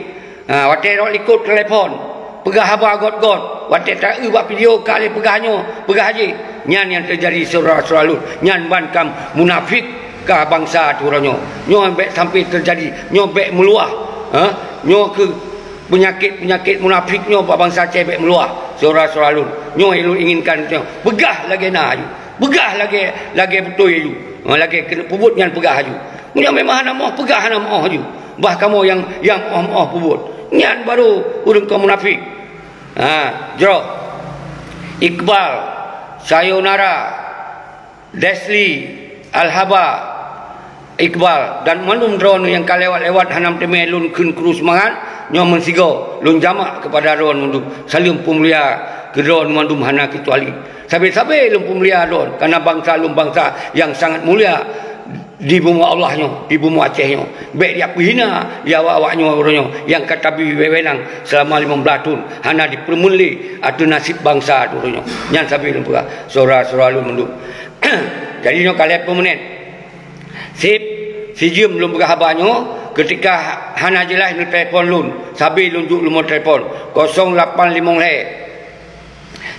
Ha, watée rot likot telepon. Peugah haba gét-gét. Watée ta-eu bak video ka lheueh peugah nyoe, peugah jih. Nyan nyang teujadi syedara-syedara lôn. Nyan ban ka munafék ka bansa teuh uroe nyoe. Nyoe bék sampai teujadi. Nyoe bék meuluah. Ha? Nyoe keuh peunyakét-peunyakét munafék nyoe bak bansa Aceh bék meuluah. Syedara-syedara lôn. Nyoe nyang lôn inginkan nyoe. Peugah lagée na aju. Peugah lagée, lagée beutôi aju. Ha, lagée keuneuk peubuet nyan peugah aju. Meunyoe memang hana meu'oh, peugah hana meu'oh aju. Bah kamoe nyang, nyang meu'oh-meu'oh peubuet. Nyan barô ureuëng kon munafék. Ha, jroh. Iqbal, Sayonara, Desli, Alhaba, Iqbal, dan mandum droeneuh nyang ka lewat-lewat hana meuteumé lôn kheun kru seumangat, nyoe meusigoe lôn jamak keupada droeneuh mandum. Saleuem peumulia keu droeneuh mandum hana keucuali. Sabe-sabe lôn peumulia droeneuh, kareuna bansa lôn bansa nyang sangat mulia di bumoe Allah nyoe, di bumoe Aceh nyoe. Bék jak peuhina lé awak-awak nyoe uroe nyoe nyang ka tabi wewenang seulama limong blaih thon, hana jipeureumeun lé ateueh naseb bansa uroe nyoe. Nyan sabe lôn peugah, syedara-syedara lôn mandum. Jadi nyoe ka lhée peuet menit. Sip, sijeuem lôn peugah haba nyoe, Keutika hana jeulaih neutelepon lôn, sabe lôn jok nomor telepon, kosong lapan limong lhèe,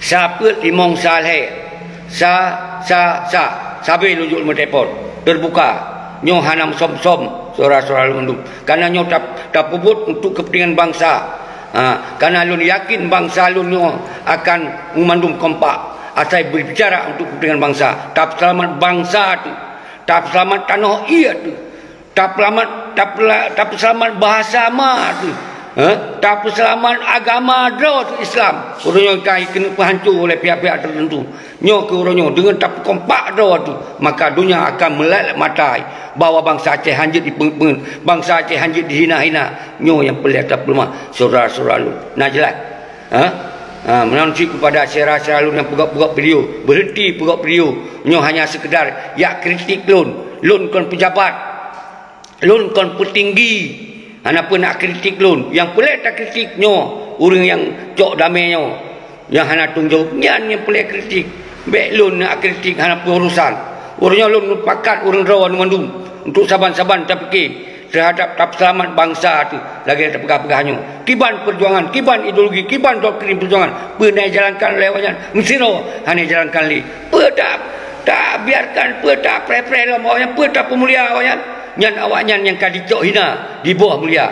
sa peuet limong sa lhèe, sa, sa, sa, sabe lôn jok nomor telepon. Teubuka. Nyoe hana meusom-som syedara-syedara lôn mandum. Karena nyoe tap-, tapeubuet untuk kepentingan bangsa. Ha, karena lôn yakin bangsa lôn nyoe akan meumandum kompak asai berbicara untuk kepentingan bangsa. Tapeuseulamat bangsa teuh. Tapeuseulamat tanoh ié teuh. Tapeuseulamat, tapela-, tapeuseulamat bahasa ma teuh. Ha? Tapeuseulamat agama droe teuh Islam. Uroe nyoe ka keuneuk peuhanco oleh pihak-pihak tertentu. Nyoe keu uroe nyoe, deungon tapeukompak droe teuh, maka donya akan meulat mata bahwa bangsa Aceh hanjeuet dipeungeut-peungeut, bangsa Aceh hanjeuet dihina-hina. Nyoe nyang peureulèe tapeuleumah, syedara-syedara lôn. Na jeulaih? Ha? Ha, meunan cit kepada syedara-syedara lôn nyang peugah-peugah video, berhenti peugah video. Nyoe hanya sekedar jak kritik lôn. Lôn kon pejabat. Lôn kon peutinggi, hana peue nak kritik lôn. Nyang peureulèe takritik nyoe, ureueng nyang cok damé nyoe, nyang hana tanggung jaweueb, nyan nyang peureulèe kritik. Bèk lôn nak kritik hana peue urusan. Uroe nyoe lôn meupakat ureueng droe nyoe mandum untuk saban-saban tapike teuhadap tapeuseulamat bangsa teuh lagèe tapeugah-peugah nyoe. Kiban peujuangan, kiban ideologi, kiban doktrin peujuangan, peue na jijalankan lé awaknyan, meusidroe hana jijalankan lé. Peue ta-, tabiarkan, peue tapreh-preh lom awaknyan, peue tapeumulia awaknyan? Nyan awaknyan nyang ka jicok hina, jiboh mulia.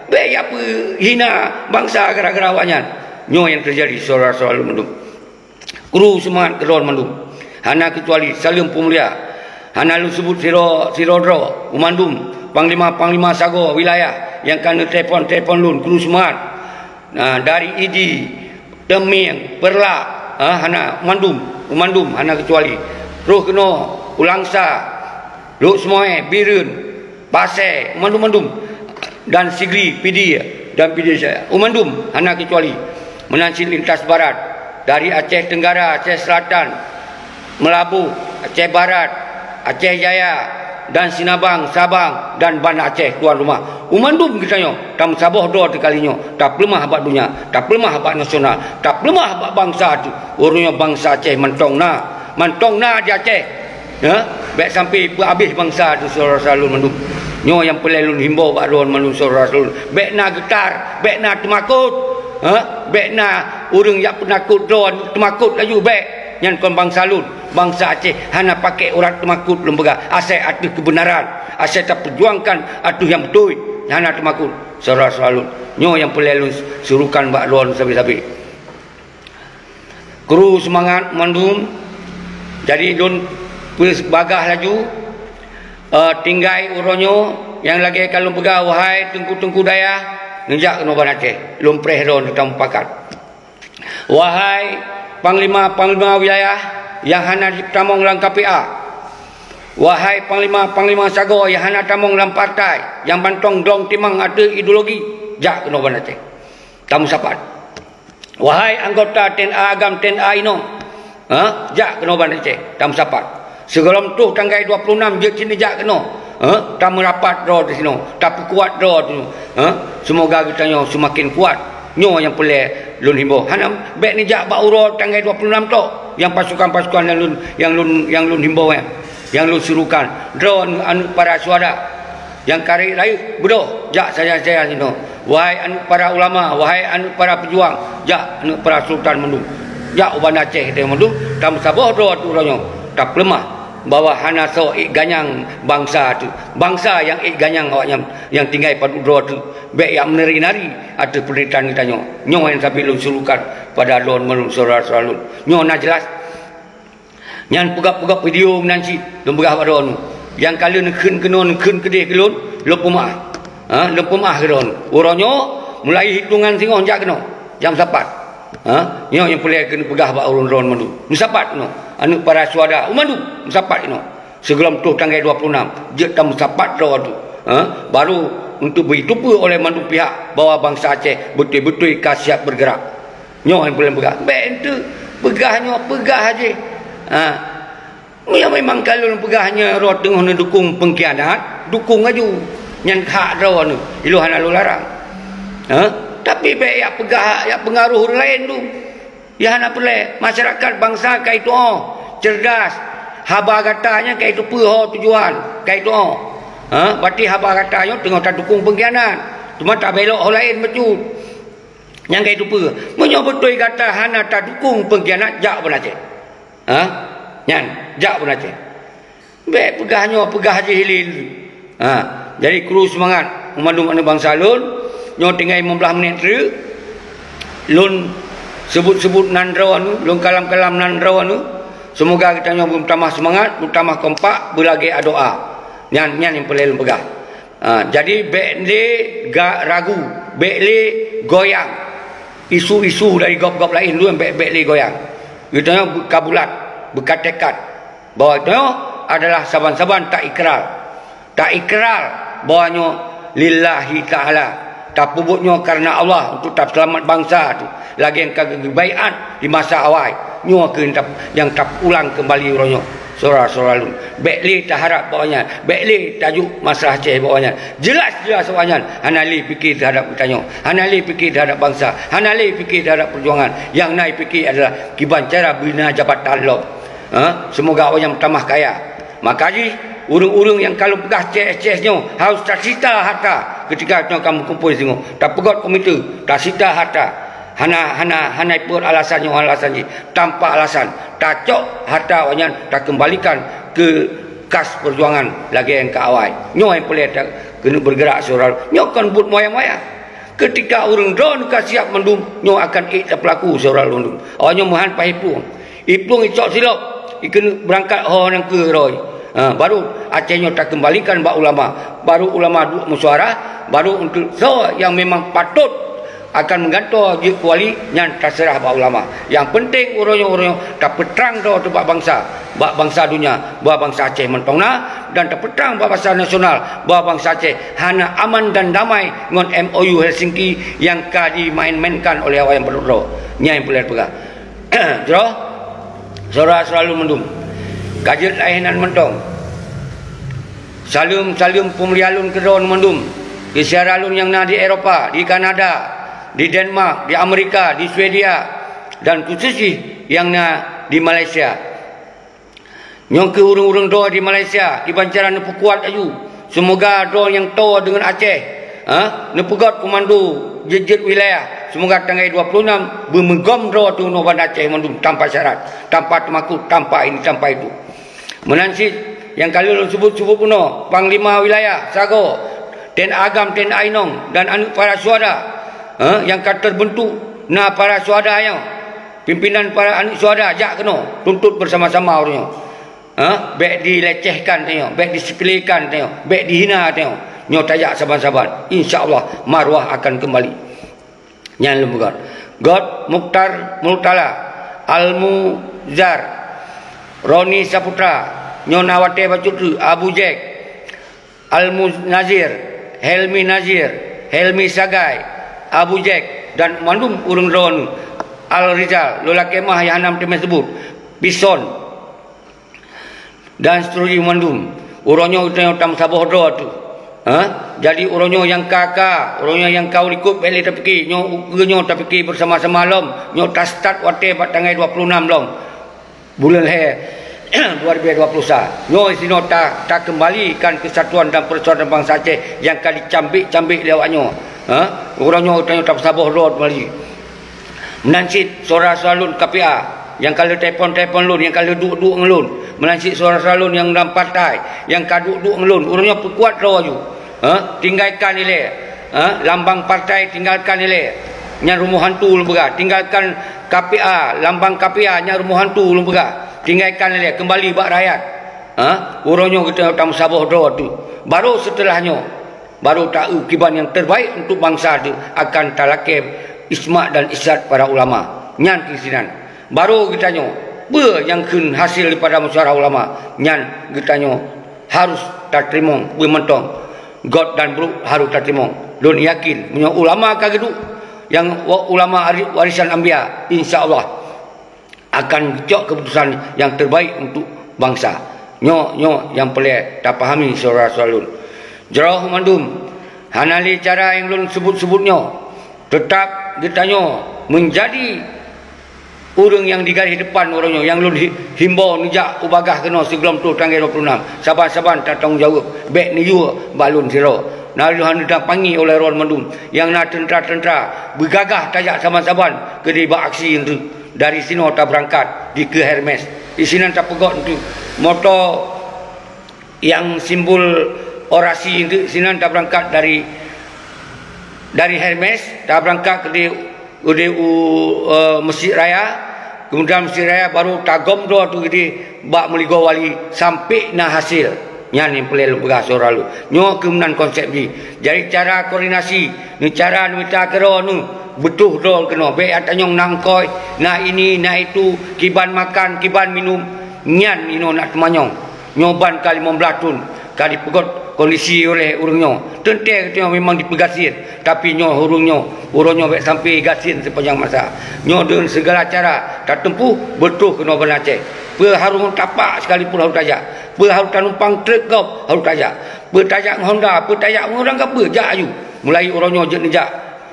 Bèk jak peuhina bangsa gara-gara awaknyan. Nyoe nyang teujadi, syedara-syedara lôn mandum. Kru seumangat keu droe mandum. Hana keucuali, saleuem peumulia. Hana lôn seubut sidroe, sidroe droe, u mandum panglima-panglima sagoe wilayah nyang ka neutelepon-telepon lôn, kru seumangat. Nah, dari Idi, Teumieng, Peureulak, ha, hana mandum, u mandum hana keucuali. Troh keunoe u Langsa, Lhokseumawe, Bireuen, Pasè, mandum-mandum, dan Sigli, Pidie, dan Pidie Jaya, u mandum hana keucuali. Meunan cit lintas barat, dari Aceh Tenggara, Aceh Selatan, Meulaboh, Aceh Barat, Aceh Jaya, dan Sinabang, Sabang, dan Banda Aceh tuan rumah. U mandum geutanyoe tameusaboh droe teuh kali nyoe, tapeuleumah bak donya, tapeuleumah bak nasional, tapeuleumah bak bansa teuh. Uroe nyoe bansa Aceh mantong na, mantong na di Aceh. Ya, bèk sampai peuabéh bansa teuh, syedara-syedara lôn mandum. Nyoe nyang peureulèe lôn himbau bak droe mandum, syedara-syedara lôn. Bèk na geutar, bèk na teumakot. Ha? Bèk na ureueng jak peutakot droe teumakot laju, bèk. Nyan kon bansa lôn. Bansa Aceh hana pakai urat teumakot lôn peugah. Asai ateueh keubeunaran, asai tapeujuangkan ateueh nyang beutôi, hana teumakot, syedara-syedara lôn. Nyoe nyang peureulèe lôn surukan bak droe sabe-sabe. Kru seumangat mandum. Jadi lôn peubagah laju, eh, tinggai uroe nyoe nyang lagèe ka lôn peugah, wahai teungku-teungku dayah, neujak keunoe Banda Aceh. Lôn preh droe teuh tameupakat. Wahai panglima-panglima wilayah nyang hana jitamong lam K P A, wahai panglima-panglima sagoe nyang hana tamong lam partai, nyang mantong dong timang ateueh ideologi, jak keunoe Banda Aceh. Tameusapat. Wahai anggota T N A agam, T N A inong, ha, jak keunoe Banda Aceh, tameusapat. Sigohlom troh tanggai dua puluh enam jeuet cit neujak keunoe, ha, tameurapat droe disinoe, tapeukuat droe disinoe, ha. Seumoga geutanyoe seumaken kuat. Nyoe nyang peureulèe lôn himbau. Hana, bèk neujak bak uroe tanggai dua puluh enam tok, nyang pasukan-pasukan nyang lôn, nyang lôn, nyang lôn himbau nyan, nyang lôn surukan. Droe aneuk para syuhada nyang ka rayeuk-rayeuk, beudôh jak sajan-sajan sinoe. Wahai aneuk para ulama, wahai aneuk para peujuang, jak aneuk para sultan mandum. Jak u Banda Aceh teuh mandum, tameusaboh droe teuh uroe nyoe, tapeuleumah bahwa hana soe ék ganyang bansa teuh. Bansa nyang ék ganyang awaknyan nyang tinggai padub droe teuh. Bèk jak meunari-nari ateueh peunderitahan geutanyoe. Nyoe nyang sabe lôn surukan pada droe mandum, syedara-syedara lôn. Nyoe na jeulaih. Nyan peugah-peugah video meunan cit lôn peugah bak droeneuh. Nyang ka lheueh neukheun keunoe, neukheun keudeh keu lôn, lôn peumeu'ah. Ha, lôn peumeu'ah keu droeneuh. Uroe nyoe mulai hitongan singoh jak keunoe, jam sapat. Ha, nyoe nyang peureulèe keuneuk peugah bak ureueng droeneuh mandum. Meusapat keunoe, aneuk para syuhada, u mandum meusapat keunoe. Sigohlom troh tanggai dua puluh enam, jeuet tameusapat droe teuh. Ha, baru untuk beuiteupeue oleh mandum pihak bahwa bansa Aceh beutôi-beutôi ka siap bergerak. Nyoe nyang peureulèe peugah. Bèk enteuk peugah nyoe, peugah aja. Ha. Meunyoe memang ka lôn peugah nyoe droe teungoh neudukong pengkhianat, dukong laju. Nyan hak droeneuh, ilôn hana lôn larang. Ha? Tapi bèk jak peugah, jak peungaroh ureueng laén tu. Nyan hana peureulèe. Masyarakat bansa ka itu'oh, cerdas. Haba gata nyan ka iteupeue ho tujuan, ka itu'oh. Ha, berarti haba gata nyoe teungoh tadukong pengkhianat. Cuma tabelok ho laén bacut. Nyang ka itu peue? Meunyoe beutôi gata hana tadukong pengkhianat, jak bak Aceh. Ha? Nyan, jak bak Aceh. Bék peugah nyoe, peugah jih hilir. Ha, jadi kru seumangat, meumandum aneuk bansa lôn. Nyoe tinggai limong blaih minét treuk. Lôn seubut-seubut nan droe nyoe, lôn kalam-kalam nan droe nyoe. Seumoga geutanyoe beumeutamah seumangat, beumeutamah kompak, beulagée adoa. Nyan, nyan nyang peureulée lôn peugah. Ha, jadi bék lé ga-, ragu, bék lé goyang. Isu-isu dari gob-gob laén lôn bék, bék lé goyang. Geutanyoe ka bulat, beuka teukat bahwa nyoe adalah saban-saban taikrar. Taikrar bahwa nyoe lillahi ta'ala. Tapeubuet nyoe kareuna Allah untuk taseulamat bansa tu. Lagée nyang ka geubaiat di masa awai. Nyoe keuh nyang tap-, nyang tapeuulang keumbali uroe nyoe. Syedara-syedara lôn, bék lé taharab bak awaknyan, bék lé tajok masalah Aceh bak awaknyan. Jeulaih-jeulaih awaknyan hana lé pike teuhadab geutanyoe, hana lé pike teuhadab bansa, hana lé pike teuhadab peujuangan. Nyang na jipike adalah kiban cara beuna jabatan lom. Ha? Seumoga awaknyan meutamah kaya. Maka jih, ureuëng-ureuëng nyang ka lôn peugah Aceh-Aceh nyoe harôh tasita hareuta keutika nyoe ka meukumpôi singoh. Tapeugét komite, tasita hareuta. Hana, hana, hana jipeuet alasan nyoe, alasan jih. Tanpa alasan, tacok hareuta awaknyan, takeumbalikan keu kas peujuangan lagée nyang ka awai. Nyoe nyang peureulée ta-, keuneuk beugeurak syedara. Nyoe kon buet moyang-moyang. Keutika ureuëng droeneuh ka siab mandum, nyoe akan ék tapeulaku syedara lôn. Awaknyoe meuhan paih iplueng. Iplueng icok silop, ikeuneuk beurangkat ho nyang keu droe. Ha, baru Aceh nyoe takeumbalikan bak ulama. Baru ulama duek meusyuara, baru untuk soe nyang memang patôt akan meugantoe jeuet keu wali, nyan taseurah bak ulama. Nyang peunteng uroe nyoe, uroe nyoe tapeutrang droe teuh bak bansa, bak bansa donya, bak bansa Aceh mantong na, dan tapeutrang bak bansa nasional, bak bansa Aceh hana aman dan damai ngon M O U Helsinki nyang ka dimain-mainkan oleh awak nyang padub droe. Nyan nyang peureulée peugah. Jroh, syedara-syedara lôn mandum. Ka jeuet lagée nyan mantong. Saleuem-saleuem peumulia lôn keudroe mandum, di syedara lôn nyang na di Eropa, di Kanada, di Denmark, di Amerika, di Swedia, dan khusus jih nyang na di Malaysia. Nyoe keuh ureuëng-ureuëng droe di Malaysia, kiban cara neupeukuat laju. Seumoga droe nyang toe deungon Aceh, ha, neupeugét komando jeuet-jeuet wilayah. Seumoga tanggai dua puluh enam beumeugom droe teuh nyoe Banda Aceh mandum tanpa syarat, tanpa teumakot, tanpa ini, tanpa itu. Meunan cit nyang ka lheueh lôn seubut-seubut bunoe, panglima wilayah sagoe, Teuku Agam, Teuku Ainong, dan aneuëk para syuhada, ha, nyang ka teubeuntuk na para syuhada nyoe. Pimpinan para aneuëk syuhada jak keunoe, tuntut beusama-sama ureuëng nyoe. Ha, bék dilecehkan tanyoe, bék disepelekan tanyoe, bék dihina tanyoe. Nyoe tajak saban-saban, insya Allah marwah akan keumbali. Nyan lôn peugah. Göt Mukhtar Murtala, Al-Muzar, Roni Saputra, nyoe na watée bacut treuk, Abu Jack, Al-Munazir, Helmi Nazir, Helmi Sagai, Abu Jack, dan mandum ureuëng droeneuh, Al-Rizal, lôn lakée meu'ah nyang hana meuteumé seubut, Bison, dan seterusnya mandum. Uroe nyoe geutanyoe tameusaboh droe teuh. Ha? Jadi uroe nyoe nyang ka-ka, uroe nyoe nyang ka u likot bék lé tapike, nyoe ukeue nyoe tapike beusama-sama lom, nyoe taseutôt watée bak tanggai dua puluh enam lom buleuen lhée dua ribu dua puluh sa. Nyoe sinoe ta-, takeumbalikan keusatuan dan persaudaraan bansa Aceh nyang ka dicambek-cambek lé awak nyoe. Ha? Uroe nyoe geutanyoe tameusaboh droe teuma lé. Meunan cit syedara-syedara lôn K P A nyang ka lheueh telepon-telepon lôn, nyang ka lheueh duek-duek ngon lôn. Meunan cit syedara-syedara lôn nyang lam partai nyang ka duek-duek ngon lôn. Uroe nyoe peukuat droe laju. Ha? Tinggalkan ilée. Ha? Lambang partai tinggalkan ilée. Nyan rumoh hantu lôn peugah. Tinggalkan K P A, lambang K P A nyan rumoh hantu lôn peugah. Tinggalkan ilée, keumbali bak rakyat. Ha? Uroe nyoe geutanyoe tameusaboh droe teuh. Baru seuteulah nyoe, baru taeu kiban nyang terbaik untuk bansa teuh akan talakée ismat dan isat para ulama. Nyan keuh sinan. Baru geutanyoe, peue nyang kheun hasil daripada musyawarah ulama, nyan geutanyoe harôh tateurimong beumantong. Göt dan brok harôh tateurimong. Lôn yakin, meunyoe ulama ka geuduek, nyang wa-, ulama ari-, warisan anbiya, insya Allah akan geucok keuputusan nyang terbaik untuk bansa. Nyoe, nyoe nyang peureulée tapahami syedara-syedara lôn. Jroh mandum, hana lé cara nyang lôn seubut-seubut nyoe. Teutab geutanyoe meunjadi Ureuëng nyang di garéh depan uroe nyoe nyang lôn hi-, himbô neujak u bagaih keunoe sigohlom troh tanggai dua puluh enam, saban-saban tatanggung jaweueb, bék neuyue bak lôn sidroe. Na lôn hana tapangi ulée droe mandum nyang na teuntra-teuntra beugagah tajak saban-saban keudeh bak aksi nteuk. Dari sinoe tabeurangkat dikeue Hermes. Di sinan tapeugot nteuk moto nyang simbol orasi nteuk, sinan tabeurangkat dari, dari Hermes, tabeurangkat keudeh, keudeh u, eh, Mesjid Raya. Keumudian Mesjid Raya baru tagom droe tu keudeh bak Meuligoe Wali sampoe na hasil. Nyan nyang peureulée lôn peugah syedara lôn. Nyoe keuh meunan konsep jih. Jadi cara koordinasi, neucara neumita keudroe neuh, beutôh droe keunoe. Bék atanyong na ongkoi, na ini, na itu, kiban makan, kiban minum. Nyan inoe na teumanyong. Nyoe ban ka limong blaih thon ka jipeugot kondisi oleh ureuëng nyoe. Teuntée geutanyoe memang jipeugasien, tapi nyoe ureuëng nyoe, uroe nyoe bék sampoe gasien sepanjang masa. Nyoe deungon sigala cara tateumpuh beutôh keunoe banda Aceh. Peue harôh tapak sekalipun harôh tajak. Peue harôh tanumpang treuk gob harôh tajak. Peue tajak ngon honda, peue tajak ngon ureuëng ka peue, jak aju. Mulai uroe nyoe jeuet neujak.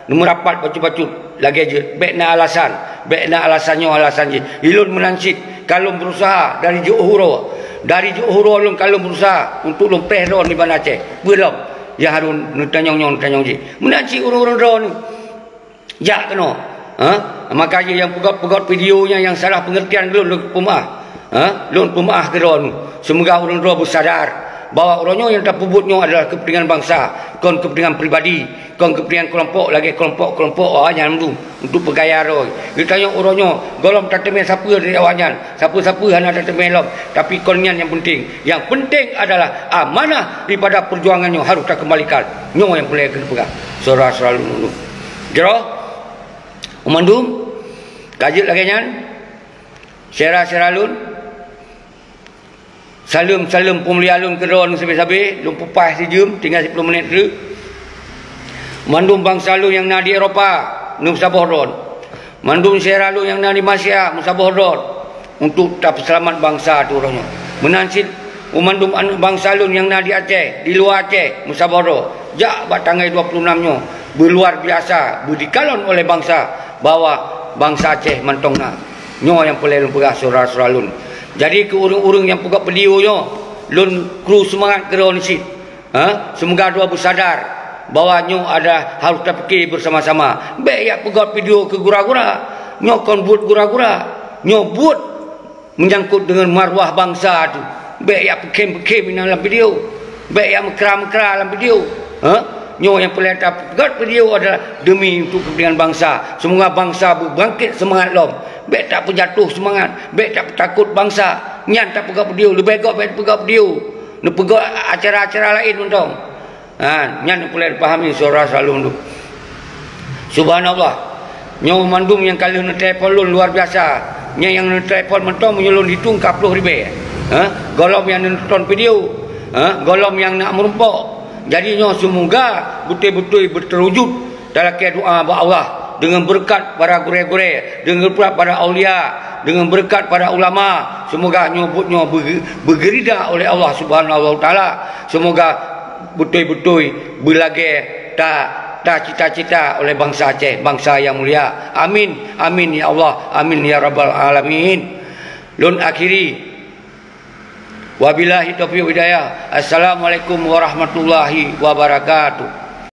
Neumeurapat bacut-bacut lagée jeuet. Bék na alasan, bék na alasan nyoe alasan jih. Ilôn meunan cit ka lôn beurusaha dari jiôh uroe. Dari jiôh uroe lôn ka lôn beurusaha untuk lôn preh droe nibak Aceh. Peue lom nyang harôh neutanyong nyoe neutanyong jih. Meunan cit ureuëng-ureuëng droe nyoe jak keunoe. Ha? Maka jih nyang peugét-peugét video nyan nyang salah peungeurtian lôn, lôn peumeu'ah. Ha? Lôn peumeu'ah keudroe nyoe. Seumoga ureuëng droe beusadar bahwa uroe nyoe nyang tapeubuet nyoe adalah keupeuntengan bansa, kon keupeuntengan pribadi, kon keupeuntengan keulompok lagée keulompok-keulompok awaknyan mandum untuk peugaya droe. Geutanyoe uroe nyoe gohlom tateumé sapeue dari awaknyan, sapeue-sapeue hana tateumé lom, tapi kon nyan nyang peunteng. Nyang peunteng adalah amanah daripada peujuangan nyoe harôh takeumbalikan. Nyoe nyang peureulée keuneuk peugah. Syedara-syedara lôn, jroh, mandum ka jeuet lagée nyan. Syedara-syedara lôn, saleuem-saleuem peumulia lôn keudroe nyoe sabe-sabe, lôn peupaih sijeuem, tinggai siploh menit treuk. Mandum bansa lôn nyang na di Eropa, neumeusaboh droe. Mandum syedara lôn nyang na di Malaysia, meusaboh droe untuk tapeuseulamat bansa teuh uroe nyoe. Meunan cit u mandum aneuëk bansa lôn nyang na di Aceh, di luwa Aceh, meusaboh droe. Jak bak tanggai dua puluh enam nyoe, beuluar biasa, beudikalon oleh bansa bahwa bansa Aceh mantong na. Nyoe nyang peureulée lôn peugah syedara-syedara lôn. Jadi keu ureuëng-ureuëng nyang peugah video nyoe, lôn kru seumangat keudroe nyoe cit. Ha? Seumoga droe beusadar bahwa nyoe adalah harôh tapike beusama-sama. Bék jak peugét video keu gura-gura. Nyoe kon buet gura-gura. Nyoe buet meunyangkot deungon maruah bansa teuh. Bék jak peukhém-peukhém inan lam video. Bék jak meukra-meukra lam video. Ha? Nyoe nyang peureulée tapeugét video adalah demi untuk keupeuntengan bansa. Seumoga bansa beubangkét seumangat lom. Bék tapeujatoh seumangat. Bék tapeutakot bansa. Nyan tapeugét video. Leubeh gét bék tapeugét video. Neupeugét acara-acara laén mantong. Ha, nyan peureulée pahami syedara-syedara lôn tu. Subhanallah. Nyoe mandum nyang ka lheueh neutelepon lôn luar biasa. Nyang, nyang neutelepon mantong meunyoe lôn hitong ka ploh ribée. Ha? Gohlom nyang neunonton video. Ha? Gohlom nyang na meurumpok. Jadi nyoe seumoga beutôi-beutôi beuteurujud talakée doa bak Allah deungon beureukat para gurée-gurée, deungon beureukat para aulia, deungon beureukat para ulama. Seumoga nyoe buet nyoe beu-, beugeurida oleh Allah Subhanahu wa Taala. Seumoga beutôi-beutôi beulagée ta, ta cita-cita oleh bansa Aceh, bansa nyang mulia. Amin, amin ya Allah, amin ya rabbal alamin. Lôn akhiri. Wabillahi taufiq wal hidayah. Assalamualaikum warahmatullahi wabarakatuh.